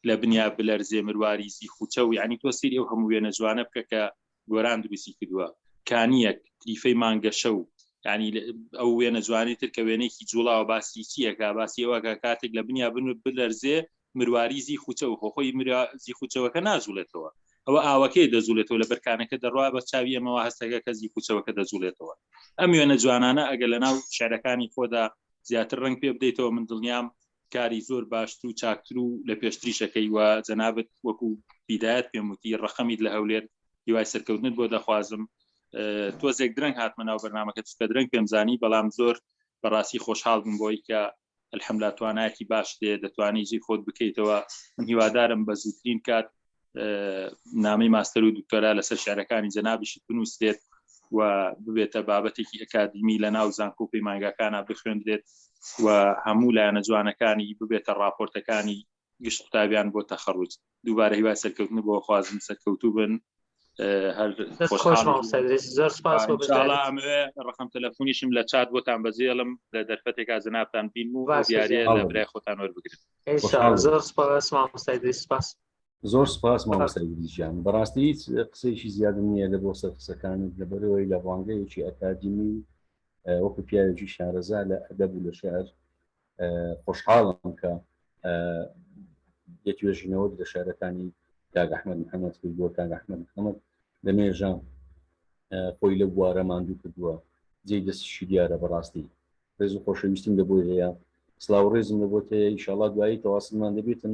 لە بنیا بلەرزێ مرواری زیخوچە و یعنی تۆ سری ئەو هەموو وێنە جوانە بکە کە گۆران دروستی کردووە کانیەک تریفەی مانگەشە و ینی ئەو وێنە جوانی تر کە وێنەیەکی جوڵاوە باسی چیەکە باسی ئەوەکە کاتێک لە بنیا بن بلەرزێ مرواری زی خوچە و خۆخۆی مرا زی خوچەوەکە ناجوڵێتەوە ئەوە ئاوەکەی دەجوڵێتەوە لە بەرکانەکە دەڕوا بە چاوی ئەمەوە هەستەکە کە زی خوچەوەکە دەجوڵێتەوە ئەم وێنە جوانانە ئەگەر لە ناو شعرەکانی خۆدا زیاتر ڕنگ پێ بدەیتەوە من دڵنیام کاری زۆر باشتر و چاکتر و لە پێشتریشەکەی و جەنابت وەکو بیدایەت پێم وتی ڕەقەمیت لە هەولێر هیوای سەرکەوتنت بۆ دەخوازم تۆزێک درەنگ هاتمە ناو بەرنامەکە چکە درەنگ پێم زانی بەڵام زۆر بەڕاستی خۆشحاڵ بووم بۆی کە الحمدلله توانایەکی باش دێ دەتوانی جی خۆت بکەیتەوە من هیوادارم بە زووترین کات نامی ماستەر و دکتۆرا لەسەر شعرەکانی جەنابیشت بنووسرێت و ببێتە بابەتێکی ئەکادیمی لە ناو زانکۆ و پەیمانگاکانە بخوێندرێت و هەموو لایەنە جوانەکانی ببێتە راپۆرتەکانی گشت قوتابیان بۆ تەخەڕوج دووبارە هیوای سەرکەوتن بۆ خوازم سەرکەوتوو بن هەر زۆر سپاس ئەمەوێ ڕقم تەلەفۆنیشم لە چات بۆتان بەجێڵم لە دەرفەتێکا جەنابتان بین و دیارە لە برای خۆتان وەربگرن زۆر سپاس مامۆستای سپاس زۆر سپاس مامۆستای گریجان بەڕاستی هیچ قسەیەکی زیادم نییە لە بۆ سەر قسەکانت لەبەرەوەی لە ڕوانگەیەکی ئەکادیمی وەکو پیاوێکی شارەزا لە ئەدەب و لە شعر خۆشحاڵم کە لە توێژینەوە لە شارەکانی کاک ئەحمەد محەممەد کردووە کاک ئەحمەد محەممەد لە مێژە خۆی لە بوارە ماندوو کردووە جێی دەستیشی دیارە بەڕاستی ڕێز و خۆشەویستیم لە بۆی هەیە سلااو ڕێزم لە بۆت هەیە ئیشاڵا دوایی تەواصلمان دەبێتن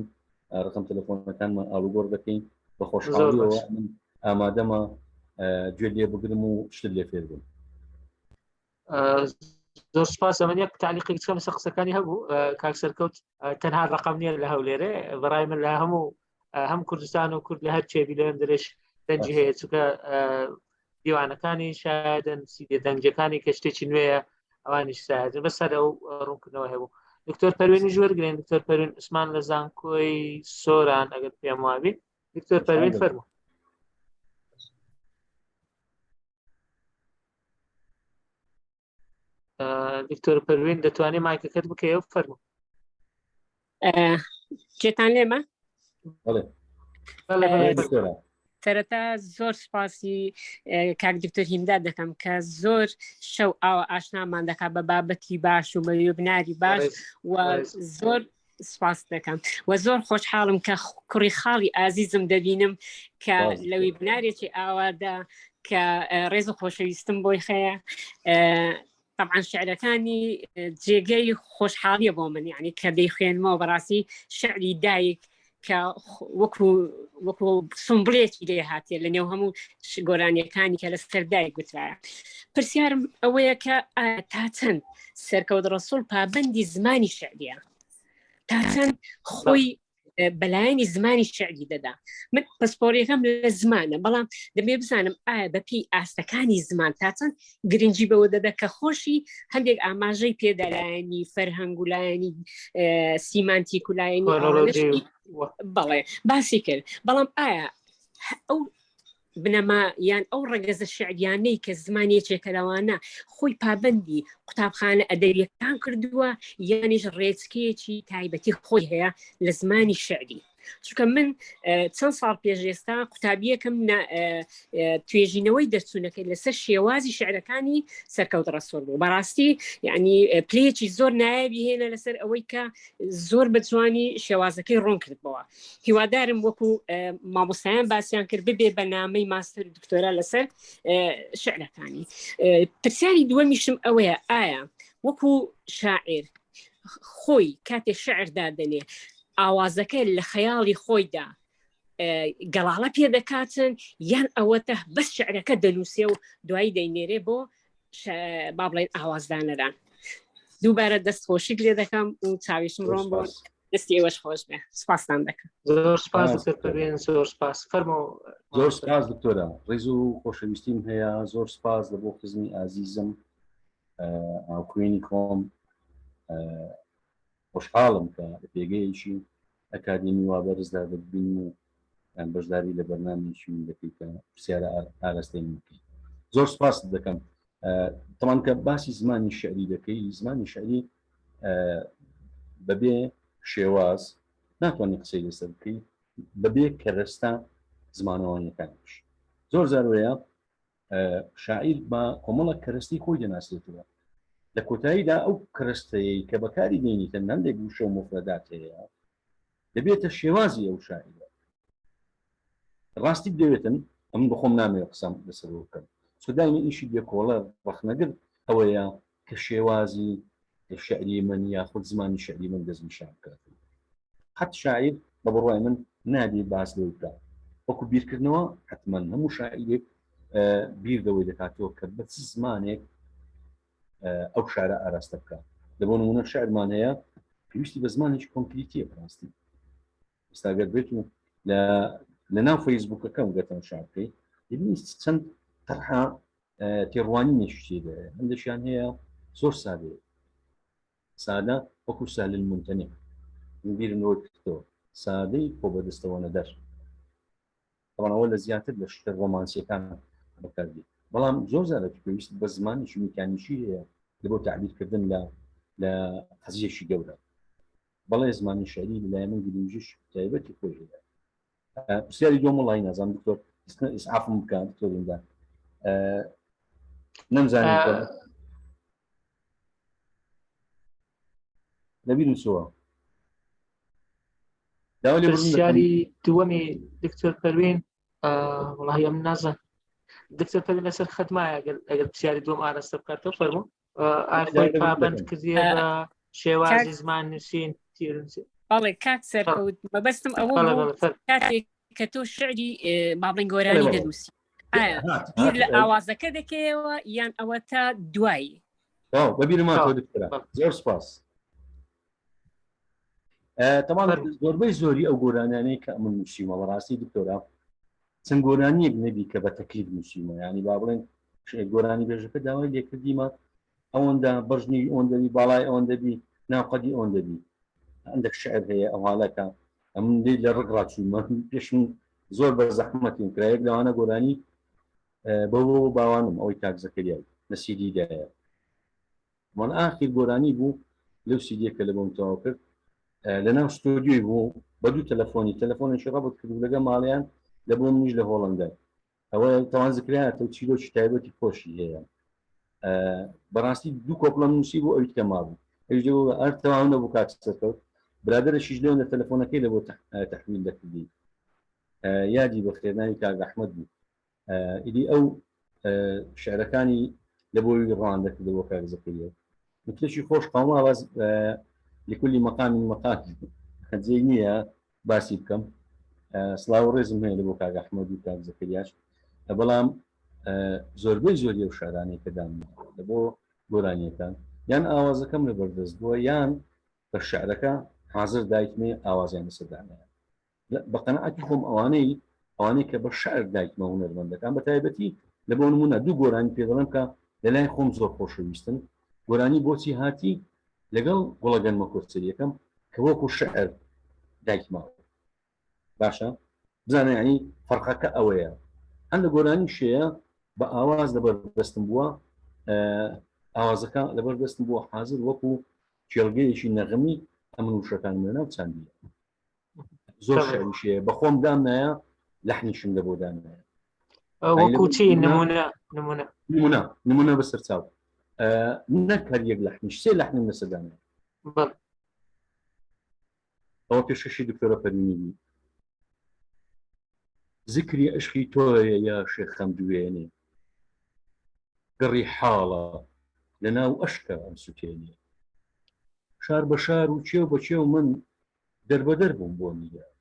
ڕقم تەلەفۆنەکانمان ئاڵوگۆڕ دەکەین بە خۆشحاڵیەوە من ئامادەمە گوێ لێ بگرم و شتت لێ فێر بم زۆر سپاس ئەمن یەک تعلیقێک بکەم لەسەر قسەکانی هەبوو کاک سەرکەوت تەنها ڕقم نییە لە هەولێرێ بەڕای من لە هەموو هەم کوردستان و کورد لە هەر چێبی لەوێن درێژ دەنگی هەیە چونکە دیوانەکانی شایدن سیدێ دەنگەکانی کە شتێکی نوێیە ئەوانیش شایدن بەسەر ئەو ڕوونکردنەوە هەبوو دکتۆر پەروێنیش وەرگێن دکتۆر پەروین عوسمان لە زانکۆی سۆران ئەگەر پێم وابی دکتۆر پەروین فەرموو دکتۆر پەروین دەتوانێت مایکەکەت بکەیەوە فەرموو. جێتان لێمە؟ سەرەتا زۆر سپاسی کاک دکتۆر هیمداد دەکەم کە زۆر شەو ئاوە ئاشنامان دەکات بە بابەتی باش و بە وێبناری باش و زۆر سپاس دەکەم و زۆر خۆشحاڵم کە کوڕی خاڵی ئازیزم دەبینم کە لە ویبنارێکی ئاوادا کە ڕێز و خۆشەویستم بۆی خەیە طبعا شعرەکانی جێگەی خۆشحاڵیە بۆ من یعنی کە دەیخوێنمەوە بەڕاستی شعری دایک کە وەکو وەکو سمبلێکی لێ هااتێ لە نێو هەموو گۆرانیەکانی کە لەسەر دایک گوترایە پرسیارم ئەوەیە کە تا چەند سەرکەوت ڕسوڵ پابندی زمانی شعریە تا چەند خۆی بەلایەنی زمانی شعری دەدا من پسپۆریەکەم لە زمانە بەڵام دەمێ بزانم ئایا بەپی ئاستەکانی زمان تا چەند گرنگی بەوە دەدا کە خۆشی هەندێک ئاماژەی پێدالایەنی فەرهەنگ و لایەنی سیمانتیک و لایەنی بەڵێ باسی کرد بەڵام ئایا ئەو بنەما یان ئەو ڕەگەزە شعریانەی کە زمان یەکێکە لەوانە خۆی پابەندی قوتابخانە ئەدەبیەکان کردووە یانیش ڕێچکەیەکی تایبەتی خۆی هەیە لە زمانی شعری چونکە من چەند ساڵ پێش ئێستا قوتابیەکەم توێژینەوەی دەرچوونەکەی لەسەر شێوازی شعرەکانی سەرکەوت ڕەسوڵ بوو بەڕاستی یعنی پلەیەکی زۆر نایابی هێنا لەسەر ئەوەی کە زۆر بە جوانی شێوازەکەی ڕوون کردبەوە هیوادارم وەکو مامۆستایان باسییان کرد ببێ بە نامەی ماستەر و دکتۆرا لەسەر شعرەکانی پرسیاری دووەمیشم ئەوەیە ئایا وەکو شاعیر خۆی کاتێ شعر دادەنێ ئاوازەکە لە خەیاڵی خۆیدا گەڵاڵە پێ دەکاتن یان ئەوەتە بەس شعرەکە دەنووسێ و دوایی دەینێرێ بۆ با بڵێن ئاوازدانەران دووبارە دەست خۆشیت لێ دەکەم و چاویشم ڕۆم بۆ دەستی ئێوەش خۆش بێ سپاستان دەکەم زۆر سپاس دکتۆر پەروین زۆر سپاس فەرمو زۆر سپاس دکتۆرە ڕێز و خۆشەویستیم هەیە زۆر سپاس لە بۆ خزمی ئازیزم هاوخوێنی خۆم خۆشحاڵم کە لە پێگەیەکی ئەکادیمی وا بەرزدا دەبین و بەشداری لە بەرنامەیەکی من دەکەیت کە پرسیارە ئاراستەی من بکەیت زۆر سپاست دەکەم تەمان کە باسی زمانی شعری دەکەی زمانی شعری بەبێ شێواز ناتوانانی قسەی لەسەر بکەی بەبێ کەرەستە زمانەوانیەکانیش زۆر زارۆیە شاعیر بە کۆمەڵە کەرەستی خۆی دەناسێتەوە لە کۆتاییدا ئەو کەرەستەیە کە بەکاری دێنیتە هەندێک وشە و مفرەدات هەیە دەبێتە شێوازی ئەو شاعیرە ڕاستی بدەوێتن ئەمن بەخۆم نامەوێت قسەم لەسەر بکەم سودانی ئیشی لێکۆڵەر ڕەخنەگر ئەوەیە کە شێوازی شعری من یاخود زمانی شعری من دەستنیشان بکات حەت شاعیر بە بڕوای من نابێ باس لەوەی بکات وەکو بیرکردنەوە حتمما هەموو شاعیرێک بیر لەوەی دەکاتەوە کە بە چ زمانێک ئەو شارە ئاراستە بکات لە بۆ نمونە شعرمان هەیە پێویستی بە زمانێکی کۆنکریتیە بەڕاستی ئێستا گەر بێت و لە لە ناو فەیسبوکەکەم گەتەم شار بکەی دەبینی چەند تەرحا تێڕوانینێکی تێدایە هەندێکیان هەیە زۆر سادەیە سادە وەکو سهل الممتنع من بیرم لەوە کردەوە سادەی خۆ بەدەستەوە نەدەر طبعا ئەوە لە زیاتر لە شتە ڕۆمانسیەکان بەکاردێت بەڵام زۆر زارەکی پێویست بە زمانێکی میکانیکی هەیە لە بۆ تعبیرکردن لە لە قەزیەکی گەورە بەڵێ زمانی شعری لەلای من گرنگیش تایبەتی خۆی هەیە پرسیاری دوم وڵی نازانم دکتۆر ئیسعافم بکە دکتۆر ئیمداد نەمزانی لەبیرم چووە داوا لێ پرسیاری دووەمی دکتۆر پەروین وڵی ئەم نازان دکتۆر پەروین لەسەر خەتمایە ئەگەر ئەگەر پرسیاری دووەم ئاراستە بکاتەوە فەرموو ئاخۆی پابند کردیە بە شێوازی زمان نووسین بەڵێ کاک سەرکەوت مەبەستم ئەوە کاتێک کە تۆ شعری با بڵێن گۆرانی دەنووسی بیر لە ئاوازەکە دەکەیەوە یان ئەوە تا دوایی بەبیرماتەوە دکتۆرا زۆر سپاس تەمان زۆربەی زۆری ئەو گۆرانیانەی کە ئەمن نووسیمە بەڕاستی دکتۆرا چەند گۆرانیەک نەبی کە بە تەکلیف نووسیمە ینی با بڵێن گۆرانی بێژەکە داوای لێکردیمە ئەوەندە بەژنی ئەوەندەبی باڵای ئەوەندەبی ناوقەدی ئەوەندەبی هەندێک شعر هەیە ئەوهالەکە ئەمن لێ لە ڕق ڕاچوومە پێشم زۆر بە زەحمەتیم کرایەک لەوانە گۆرانی بەوە باوانم ئەوەی کاک زەکەریای لە سیدیدایە. من ئاخیر گۆرانی بوو لەو سیدیە کە لە بۆم تەواو کرد لە ناو ستۆدیۆی بوو بە دوو تەلەفۆنی تەلەفۆنێکی ڕەبت کرد لەگە ماڵیان لە بۆ منیش لە هۆڵندا ئەوە تەوان زکرایەتە و چیرۆکی تایبەتی خۆشی هەیە بەڕاستی دوو کۆپلەم نووسی بۆ ئەوی کە مابوو ئەویش دەبوو ئەر تەواو نەبوو کاک سەرکەوت برادەرەشیش لێ لە تەلەفۆنەکەی لە بۆ تەحویل دەکردی یادی بەخێر ناوی کاک ئەحمەد بوو ئیدی ئەو شعرەکانی لە بۆی ڕوان دەکردەوە کاک زەکەریە وتلێکی خۆش قەوما باز لكل مقام مقال جێی نییە باسی بکەم سڵاو و ڕێزم هەیە لە بۆ کاک ئەحمەد و کاک زەکەریاش بەڵام زۆربەی زۆری ئەو شعرانەی کە دامناوە لە بۆ گۆرانیەکان یان ئاوازەکەم لە بەردەست بووە یان بە شعرەکە حاضر دایکمێ ئاوازیان لەسەر دانایە بە قەناعەتی خۆم ئەوانەی ئەوانەی کە بە شعر دایکمە هونەرمەندەکان بە تایبەتی لە بۆ نمونە دوو گۆرانی پێ دەڵێم کە لە لای خۆم زۆر خۆشەویستن گۆرانی بۆچی هاتی لەگەڵ گوڵە گەنمە کۆچەریەکەم کە وەکو شعر دایکماوە باشە بزانە ینی فەرقەکە ئەوەیە هەندە گۆرانی شەیە بە ئاواز لەبەر دەستم بووە ئاوازەکە لەبەر دەستم بووە حاضر وەکو کێڵگەیەکی نەغمی ئەمن وشەکانم لەناو چاندیە زۆر شعریشەیە بەخۆم دامنایە لەحنیشم لە بۆ دانایە وەکو چی نمونە نمونە نمونە نمونە بەسەر چاو نەک هەر یەک لەحنیش سێ لەحنم لەسەر دانایە ئەوە پێشکەشی دکتۆرە پەروینی بوو زیکری عشقی تۆیە یا شێخەم دوێنێ گڕی حاڵە لە ناو ئەشکە ئەم سوتێنێ شار بە شار و کێو بە کێو من دەربەدەر بووم بۆ نیگات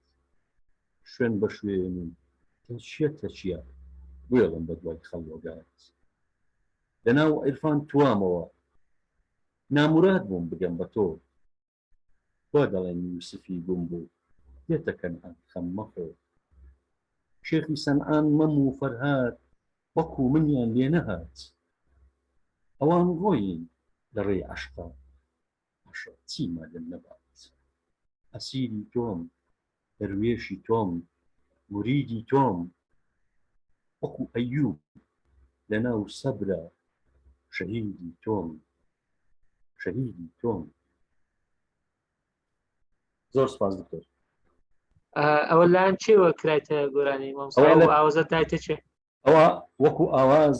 شوێن بە شوێن و تەچیە تەچیە بێڵم بە دوای خەڵوەگات لە ناو عیرفان توامەوە ناموراد بووم بگەم بە تۆ وا دەڵێن یوسفی گوم بوو دێتە کەنعان خەم مەخۆ شێخی سەنعان مەم و فەرهاد وەکو منیان لێ نەهات ئەوان ڕۆیین لە ڕێی عەشقا عەشق چیمە لەم نەبات ئەسیری تۆم دەروێشی تۆم موریدی تۆم وەکو ئەیوب لەناو سەبرا شەهیدی تۆم شەهیدی تۆم زۆر سپاس دکتۆر ئەوە لایەن چێوە کرایتە گۆرانی مامۆستا ئاوازە دایتە چێ ئەوە وەکو ئاواز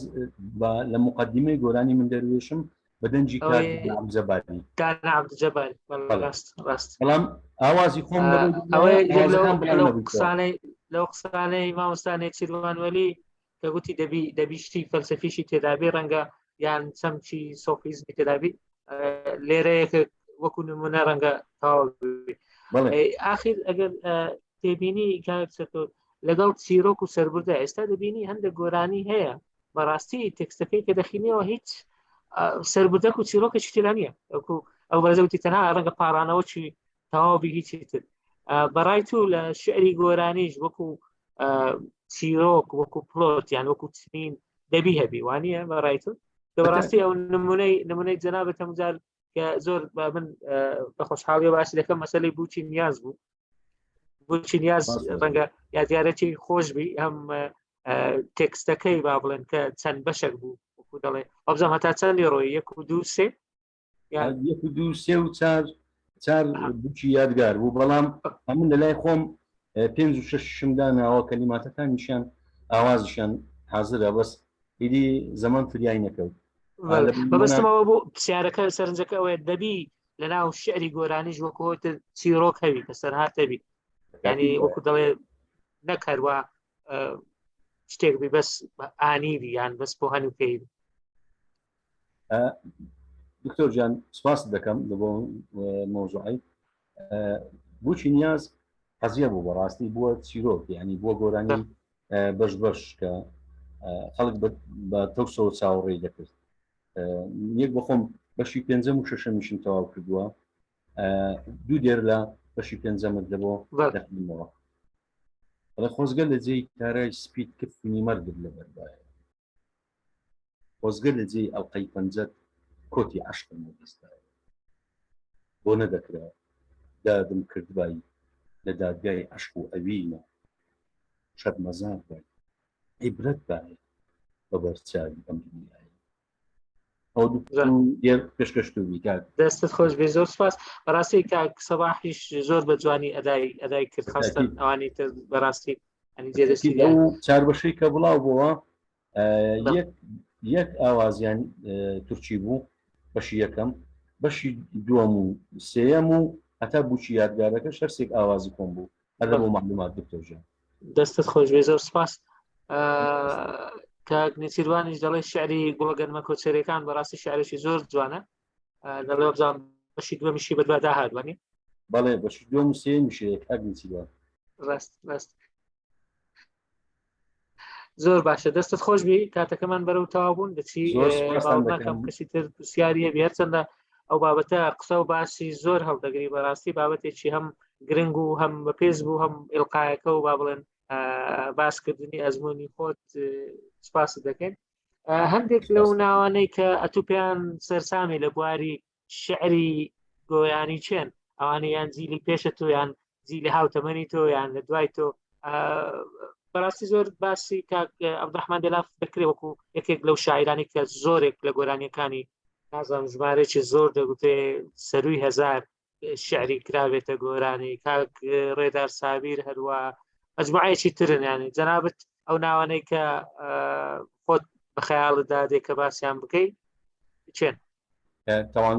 لە مقدمەی گۆرانی من دەروێشم بە دەنگی عبدجەباری عبدجەباری ڕاست ڕاست بەڵام ئاوازی خۆم قسانەی لەو قسانەی مامۆستا نێچیروان وەلی کە گوتی دەبی دەبی شتی فەلسەفیشی تێدابی ڕەنگە یان چەمکی سۆفیزمی تێدابی لێرە یەکێک وەکو نمونە ڕەنگە تەواو ئاخر ئەگەر تێبینی کاک سەرکەوت لەگەڵ چیرۆک و سربردە ئێستا دەبینی هەندێک گۆرانی هەیە بەڕاستی تێکستەکەی کە دەخینەوە هیچ سربردەک و چیرۆکێکی تێدا نییە وەکو ئەو بەرزەوتی تەنها ڕەنگە پارانەوە چی تەواو بی هیچی تر بەڕای تو لە شعری گۆرانیش وەکو چیرۆک وەکو پلۆت یان وەکو چنین دەبی هەبی وانە بەڕای تو بەڕاستی ئەو نمونەی نمونەی جەنابەت هەموو کە زۆر بە من بە خۆشحاڵی باسی دەکەم مەسلەی بوچی نیاز بوو بوچی نیاز ڕەنگە یادیارەتی خۆش بی هەم تێکستەکەی با بڵێن کە چەند بەشێک بوو وەکو دەڵێ ئەبزانم هەتا چەند ڕۆی یەک و دوو سێ یەک و دوو سێ و چار چار بچی یادگار بوو بەڵام ئەمن لە لای خۆم پێنج و شەشم داناوە کەلیماتەکانیشیان ئاوازیشیان حازرە بەس ئیدی زەمان فریای نەکەوت مەبەستمەوە بۆ پرسیارەکە سەرنجەکە ئەوەیە دەبی لە ناو شعری گۆرانیش وەکو تر چیرۆک هەبی بەسەرهات هەبی ینی وەکو دەڵێ نەک هەروە شتێک بی بەس ئانی بی یان بەس بۆ هەنوکەی دکتۆر جان سپاس دەکەم بۆ مۆزوعی بچی نیاز قەزیە بوو بەڕاستی بووە چیرۆک ینی بووە گۆرانی بەش بەش کە خەڵک بە تەوسەوە چاوەڕێی دەکرد یەک بەخۆم بەشی پێنجەم و شەشەمیشم تەواو کردووە دوو دێر لە بەشی پێنجەمت لە بۆ دەخینەوە بەڵێ خۆزگە لە جێی تارای سپیت کفنی مەرگت لەبەر بایە خۆزگە لە جێی ئەڵقەی پەنجەت کۆتی عەشقم وەدەستایە بۆ نەدەکرا دادم کردبای لە دادگای عەشق و ئەوینە شەرمەزار بای عیبرەت بایە بە بەرچاوی ئەم دنیایە. ئەو دوو پێشکەشتوبی کاک دەستت خۆش بێ زۆر سپاس بەڕاستی کاک سەباحیش زۆر بە جوانی ئەدای ئەدای کرد خاستن ئەوانی تر بەڕاستی ئەنی جێدەستی ئەو چاربەشەی کە بڵاو بووە یەک یەک ئاوازیان تورکی بوو بەشی یەکەم بەشی دووەم و سێیەم و هەتا بچی یادگارەکە شەرسێک ئاوازی کۆم بوو هەر بۆ معلومات دکتۆر ژیان دەستت خۆش بێ زۆر سپاس کاک نێچیروانیش دەڵێ شعری گوڵە گەنمە کۆچەرەکان بەڕاستی شعرێکی زۆر جوانە دەڵێ بزان بەشی دووەمیشی بەدوادا هاتوانی بەڵێ بەشی دووەم و سێیەمیشی کاک نێچیروان ڕاست ڕاست زۆر باشە دەستت خۆش بی کاتەکەمان بەرەو تەواو بوون دەچی ناکەم کەسی تر پرسیاری هەبی هەرچەندە ئەو بابەتە قسە و باسی زۆر هەڵدەگری بەڕاستی بابەتێکی هەم گرنگ و هەم بەپێز بوو هەم ئلقایەکە و با بڵێن باسکردنی ئەزمموی خۆت سپاس دەکەین هەندێک لەو ناوانەی کە ئەتو پێیان سەرسامی لە بواری شعری گۆیانی چێن ئەوانە یان جیلی پێشە تۆ یان جیلی هاوتەمەنی تۆ یان لە دوای تۆ بەڕاستی زۆر باسی کاک عەبدوڕەحمان دێلاف دەکرێت وەکو یەکێک لەو شاعرانی کە زۆرێک لە گۆرانیەکانی نازانم ژمارەیەکی زۆر دەگوتێ سەروی هەزار شعری کرابێتە گۆرانی کاک ڕێدار سابیر هەروە مەجموعەیەکی ترن ینی جەنابت ئەو ناوانەی کە خۆت بە خەیاڵتدا دێ کە باسییان بکەیت چێن تاوان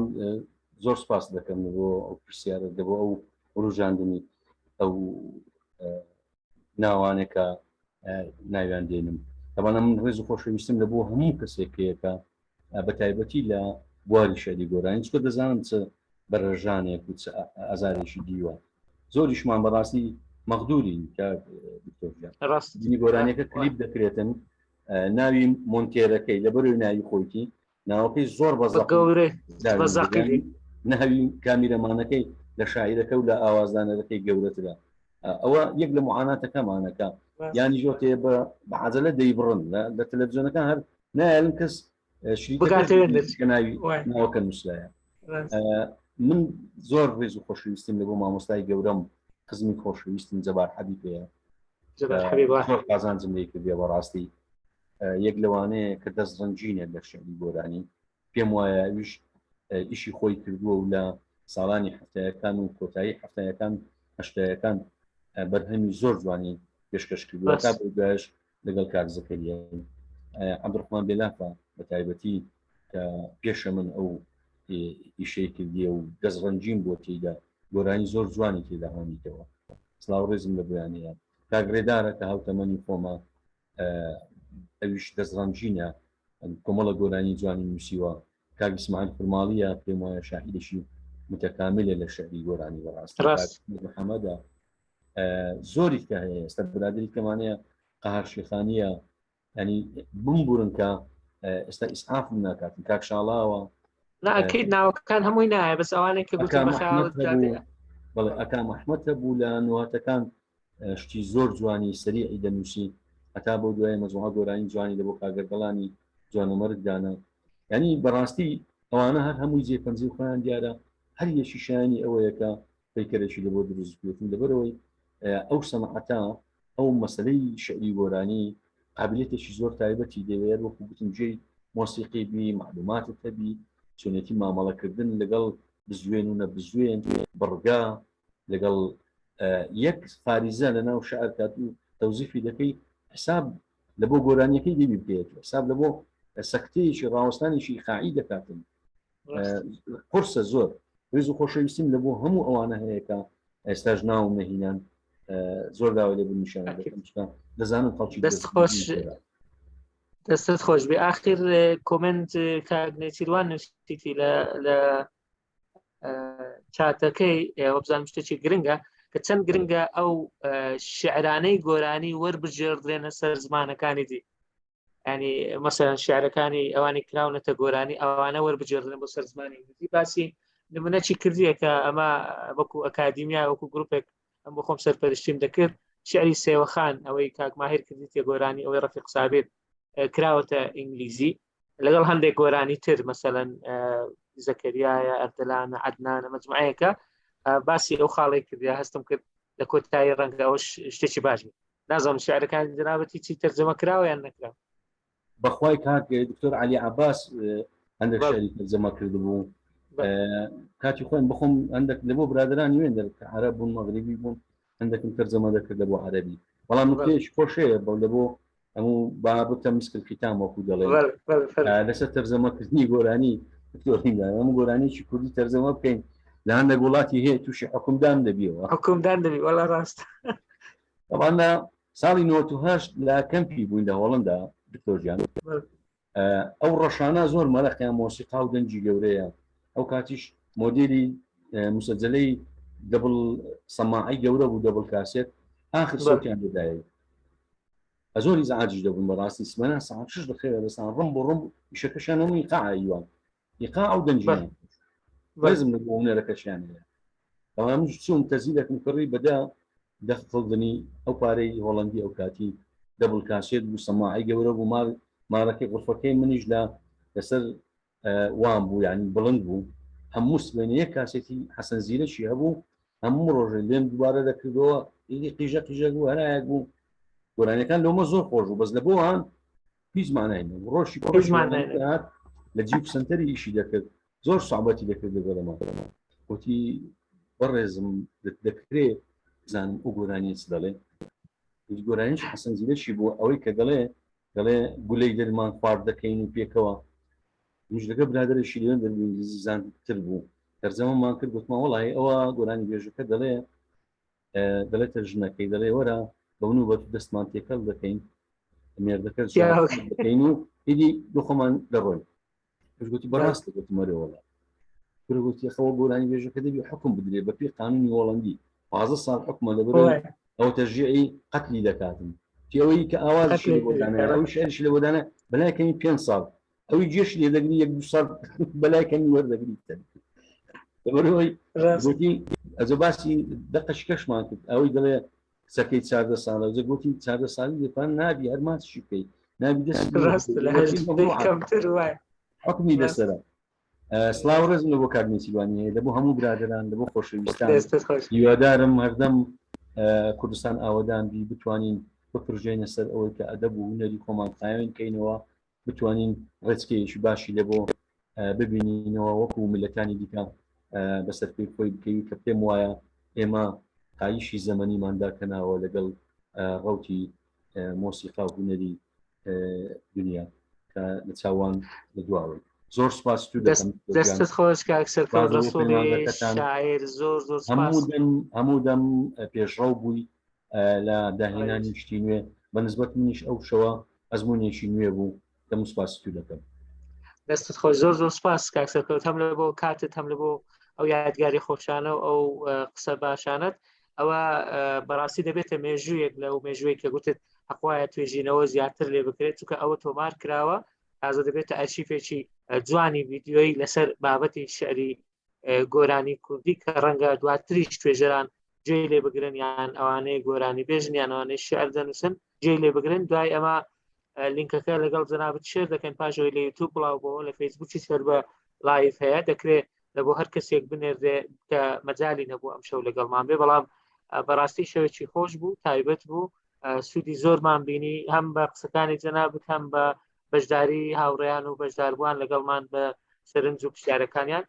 زۆر سپاس دەکەم بۆ ئەو پرسیارە دەبۆ ئەو وروژاندنی ئەو ناوانێکە ناویان دێنم تەوانە من ڕێز و خۆشەویستم لە بۆ هەموو کەسێکەیەکە بە تایبەتی لە بواری شعری گۆرانی چکە دەزانم چ بەرەژانێک و چ ئازارێکی دیوە زۆریشمان بەڕاستی مەغدورین کە دکتۆر ڕاست گۆرانیەکە کلیپ دەکرێتن ناوی مۆنتێرەکەی لەبەرەوەی ناوی خۆیتی ناوەکەی زۆر بە گەورە بە ناوی کامیرەمانەکەی لە شاعیرەکە و لە ئاوازدانەرەکەی گەورەترە ئەوە یەک لە معاناتەکەمانەکە یانی ژۆتێ بە عجلە دەیبڕن لە تەلەڤزیۆنەکان هەر نایەن کەس شریکە ناوی ناوەکە نووسایە من زۆر ڕێز و خۆشەویستیم لە بۆ مامۆستای گەورەم خزمی خۆشەویستم جەبار حەبی پێەیە قازانجم لێ کردیە بەڕاستی یەک لەوانەیە کە دەست ڕەنگینە لە شعری گۆرانی پێم وایە ئەویش ئیشی خۆی کردووە و لە ساڵانی هەفتایەکان و کۆتایی هەفتایەکان هەشتایەکان بەرهەمی زۆر جوانی پێشکەش کردووە تا بۆ دوایش لەگەڵ کاک زەکەریا عەبدوڕەحمان بێلافە بە تایبەتی کە پێشە من ئەو ئیشەی کردیە و دەست ڕەنگین بۆ تێیدا گۆرانی زۆر جوانی تێدا هۆنیتەوە سڵاو ڕێزم لە بۆیانەیە کاک ڕێدارە کە هاوتەمەنی خۆمە ئەویش دەستڕەنگینە کۆمەڵە گۆرانی جوانی نووسیوە کاک ئیسماعیل خورماڵیە پێم وایە شاعیرێکی متەکاملە لە شعری گۆرانی بەڕاستی ڕاست محەممەدە زۆری کە هەیە ئێستا برادری کەمانەیە قەهار شێخانیە ینی بمبورن کە ئێستا ئیسعافم ناکاتن کاک شاڵاوە ناکەیت ناوەکان هەمووی نایە بەس ئەوانێک کە گوتم بەخیاڵت بەڵێ ئەکا محمد هەبوو لە نواتەکان شتی زۆر جوانی سەریعی دەنووسی هەتا بۆ دوای مەجموعە گۆرانی جوانی لە بۆ کاگەردەڵانی جوانەمەرگ دانا یعنی بەڕاستی ئەوانە هەر هەمووی جێ پەنجەی خۆیان دیارە هەر یەکی شایانی ئەوەیە کە پەیکەرێکی لە بۆ دروست بێتن لەبەرەوەی ئەو سەنعەتە ئەو مەسلەی شعری گۆرانی قابلێتێکی زۆر تایبەتی دەوێت وەکو گوتم جێی مۆسیقی بی معلوماتت هەبی چۆنێتی مامەڵەکردن لەگەڵ بزوێن و نەبزوێن بڕگا لەگەڵ یەک فاریزە لە ناو شعر کات و تەوزیفی دەکەی حساب لە بۆ گۆرانیەکەی دەبی بکەیت حساب لە بۆ سەکتەیەکی ڕاوەستانێکی خاعی دەکاتن قرسە زۆر ڕێز و خۆشەویستیم لە بۆ هەموو ئەوانە هەیە کە ئێستاش ناوم نەهینان زۆر داوای لێ بنیشان دەزانم خەڵکی دەست خۆش دەستت خۆش بێ ئاخر کۆمنت کاک نێچیروان نووسیتی لە لە چاتەکەی ئێوە بزانم شتێکی گرنگە کە چەند گرنگە ئەو شعرانەی گۆرانی وەربگێڕدرێنە سەر زمانەکانی دی ینی مەسەرەن شعرەکانی ئەوانی کراونەتە گۆرانی ئەوانە وەربگێڕدرێن بۆ سەر زمانی ئینگلیزی باسی نمونەچی کردیە کە ئەمە وەکو ئەکادیمیا وەکو گروپێک ئەم بۆ خۆم سەرپەرشتیم دەکرد شعری سێوەخان ئەوەی کاک ماهر کردی تێگۆرانی ئەوەی ڕەفیق سابێت کراوەتە ئینگلیزی لەگەڵ هەندێک گۆرانی تر مەسەەن زەکەریایە ئەردەلانە عدنانە مەجموعەیەکە باسی ئەو خاڵی کردیا هەستم کرد لە کۆتایی ڕەنگە ئەوە شتێکی باش بێت نازانم شعرەکانی جنابەتی چی تەرجەمە کراوە یان نەکراوە بەخوای کاک دکتۆر علی عباس. هەندێک شعری تەرجەمە کردبوو کاتی خۆم بخۆم هەندێک لە بۆ برادرانی وێن دەر کە عەرەب بوون مەغریبی بوون هەندێکم تەرجەمە دەکرد لە بۆ عەرەبی بەڵام نکتەیەکی خۆشەیە بەو لە بۆ هەموو بابەتە مسکل ختام وەکو دەڵێ لەسەر تەرجەمەکردنی گۆرانی دکتۆر هەموو گۆرانیی کوردی تەرجەمە بکەین لە هەندێک وڵاتی هەیە تووشی حکومدان دەبیەوە حکومدان دەبی وەڵا ڕاست ئەوان لە ساڵی 98 لە کەمپی بووین لە هۆڵندا دکتۆر گیان ئەو ڕەشانە زۆر مەرەقیان مۆسیقا و دەنگی گەورەیە ئەو کاتیش مۆدیلی مسەجلەی double سەماعی گەورە بوو double کاسێت ئاخر سەوتیان دەدایە زۆر ئیزعاجیش دەبوون بەڕاستی سمەنا ساعت شش دەخێوە دەسان ڕم بۆ ڕم ئیشەکەشیان هەموو ئیقاع ئیوان ئیقاع و دەنگیان ڕێزم لە بۆ هونەرەکەشیان هەیە بەڵام منیش چووم تەزیلێکم کڕی بەدا دەخڵدنی ئەو پارەی هۆڵندی ئەو کاتی double کاسێت بوو سەماعی گەورە بوو مار مارەکەی غرفەکەی منیش لە لەسەر وام بوو یعنی بڵند بوو هەموو سبێنێ یەک کاسێتی حەسەن زیرەکی هەبوو هەموو ڕۆژێ لێم دووبارە دەکردەوە ئیدی قیژە قیژە بوو هەرایەک بوو گۆرانیەکان لۆمە زۆر خۆش بوو بەس لە بۆوان هیچ مانای نەبوو ڕۆژی هیچ مانای نەبوو. هات لە جیپ سنتەری ئیشی دەکرد زۆر سوعبەتی دەکرد لەگەڵما گوتی بەڕێزم دەکرێ بزانم ئەو گۆرانیە چ دەڵێ گوتی گۆرانیش حەسەن زیرەکی بوو ئەوەی کە دەڵێ دەڵێ گولەی دەرمان خوارد دەکەین و پێکەوە منیش لەگەڵ برادەرێکی لەوێ دەربوو ئینگلیزی زانتر بوو تەرجەمەمان کرد گوتمان وەڵی ئەوە گۆرانی بێژەکە دەڵێ دەڵێتە ژنەکەی دەڵێ وەرە بە من و بە دەستمان تێکەڵ دەکەین مێردەکە دەکەین و ئیدی بۆ خۆمان دەڕۆین گوتی بەڕاست گوتم وەرە وەڵا کورە گوتی خەوە گۆرانی بێژەکە دەبی حکم بدرێ بە پێی قانونی هۆڵەندی 15 ساڵ حکومە لەبەر ئەو تەژیعی قەتلی دەکاتن ئەوەی کە ئاوازشی لە بۆ دانا ئەو شعرشی لە بۆ دانا بەلای کەمی پێ ساڵ ئەوی گوێش لێ دەگری یەک دوو ساڵ بەلای کەمی وەردەگری لەبەرئەوەی گوتی ئەجە باسی دەقەش کەشمان کرد ئەوەی دەڵێ کچەکەی چاردە ساڵە ئەجە گوتی چاردە ساڵی دەتوان نابی هەر ماچشی بکەیت نابی دەست کەمتر وایە حکمی لەسەرە سڵاو ڕێزم لە بۆ کاک نێچیروانی هەیە لە بۆ هەموو برادران لە بۆ خۆشەویستان هیوادارم هەردەم کوردستان ئاوەدان بی بتوانین بپرژێنە سەر ئەوەی کە ئەدەب و هونەری خۆمان قاوێن کەینەوە بتوانین ڕێچکەیەکی باشی لە بۆ ببینینەوە وەکو میلەتانی دیکە بەسەر پێی خۆی بکەوی کە پێم وایە ئێمە قایشی زەمەنیماندا کەناوە لەگەڵ ڕوتی مۆسیقا و هونەری دنیا کە لە چاوان لە دواوەی زۆر سپاس تو دەستت خۆش کاک سەرکەوت ڕەسوڵی شاعیر زۆر زۆر هەموو دەم هەموو دەم پێشڕەو بووی لە داهێنانی شتی نوێ بە نسبەت منیش ئەو شەوە ئەزمونێکی نوێ بوو دەم سپاس تو دەکەم. دەستت خۆش زۆر زۆر سپاس کاک سەرکەوت هەم لە بۆ کاتت هەم لە بۆ ئەو یادگاری خۆشانە و ئەو قسە باشانت ئەوە بەڕاستی دەبێتە مێژوویەک لەو مێژووی کە گوتت حەقوایە توێژینەوە زیاتر لێ بکرێت چونکە ئەوە تۆمار کراوە تازە دەبێتە ئەرشیفێکی جوانی ڤیدیۆیی لەسەر بابەتی شعری گۆرانی کوردی کە ڕەنگە دواتریش توێژەران جێ لێ بگرن یان ئەوانەیە گۆرانی بێژن یان ئەوانەی شعر دەنووسن جێ لێ بگرن دوای ئەمە لینکەکە لەگەڵ جەنابت share دەکەن پاشەوەی لە یوتوب بڵاو بۆ لە فەیسبوکی سەر بە live هەیە دەکرێت لە بۆ هەر کەسێک بنێردێ کە مەجای نەبوو ئەم شەو لەگەڵمان بێ بەڵام بەڕاستی شەوێکی خۆش بوو تایبەت بوو سوودی زۆرمان بینی هەم بە قسەکانی جەنابت هەم بە بەشداری هاوڕێیان و بەشداربووان لەگەڵمان بە سەرنج و پرسیارەکانیان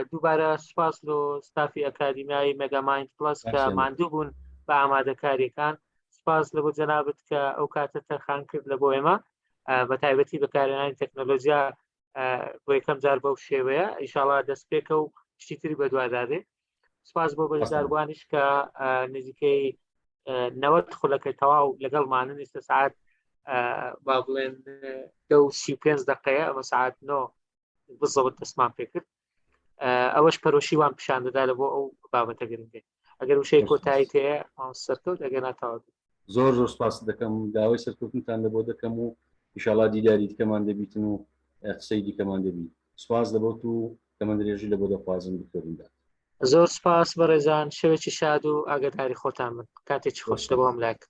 دووبارە سوپاس لۆ ستافی ئەکادیمیای مێگامایند پڵەس کە ماندوو بوون بە ئامادەکاریەکان سوپاس لە بۆ جەنابت کە ئەو کاتە تەرخان کرد لە بۆ ئێمە بە تایبەتی بەکارهێنانی تەکنەلۆژیا بۆ یەکەم جار بەو شێوەیە ئیشاڵا دەستپێکە و شتی تری بەدوادادێ سپاس بۆ بەشداربووانیش کە نزیکەی 90 خولەکە تەواو لەگەڵمانن ئێستا سعات با بڵێن دە و 35 دقەیە ئەمە سعات 9 بزەوت دەستمان پێکرد ئەوەش پەرۆشی وان پیشان دەدا لە بۆ ئەو بابەتە گرنگێ ئەگەر وشەی کۆتایی تێ سەرکەوت ئەگەر ناتەواو زۆر زۆر سپاس دەکەم داوای سەرکەوتنتان لە بۆ دەکەم و ئیشاڵا دیداری دیکەمان دەبیتن و قسەی دیکەمان دەبی سپاس لە بۆت و تەمەن درێژی لە بۆ دەخوازم دکتۆر ئیمداد. زۆر سپاس بەڕێزان شەوێکی شاد و ئاگاداری خۆتان بن کاتێکی خۆش لە بۆ هەموو لایەک.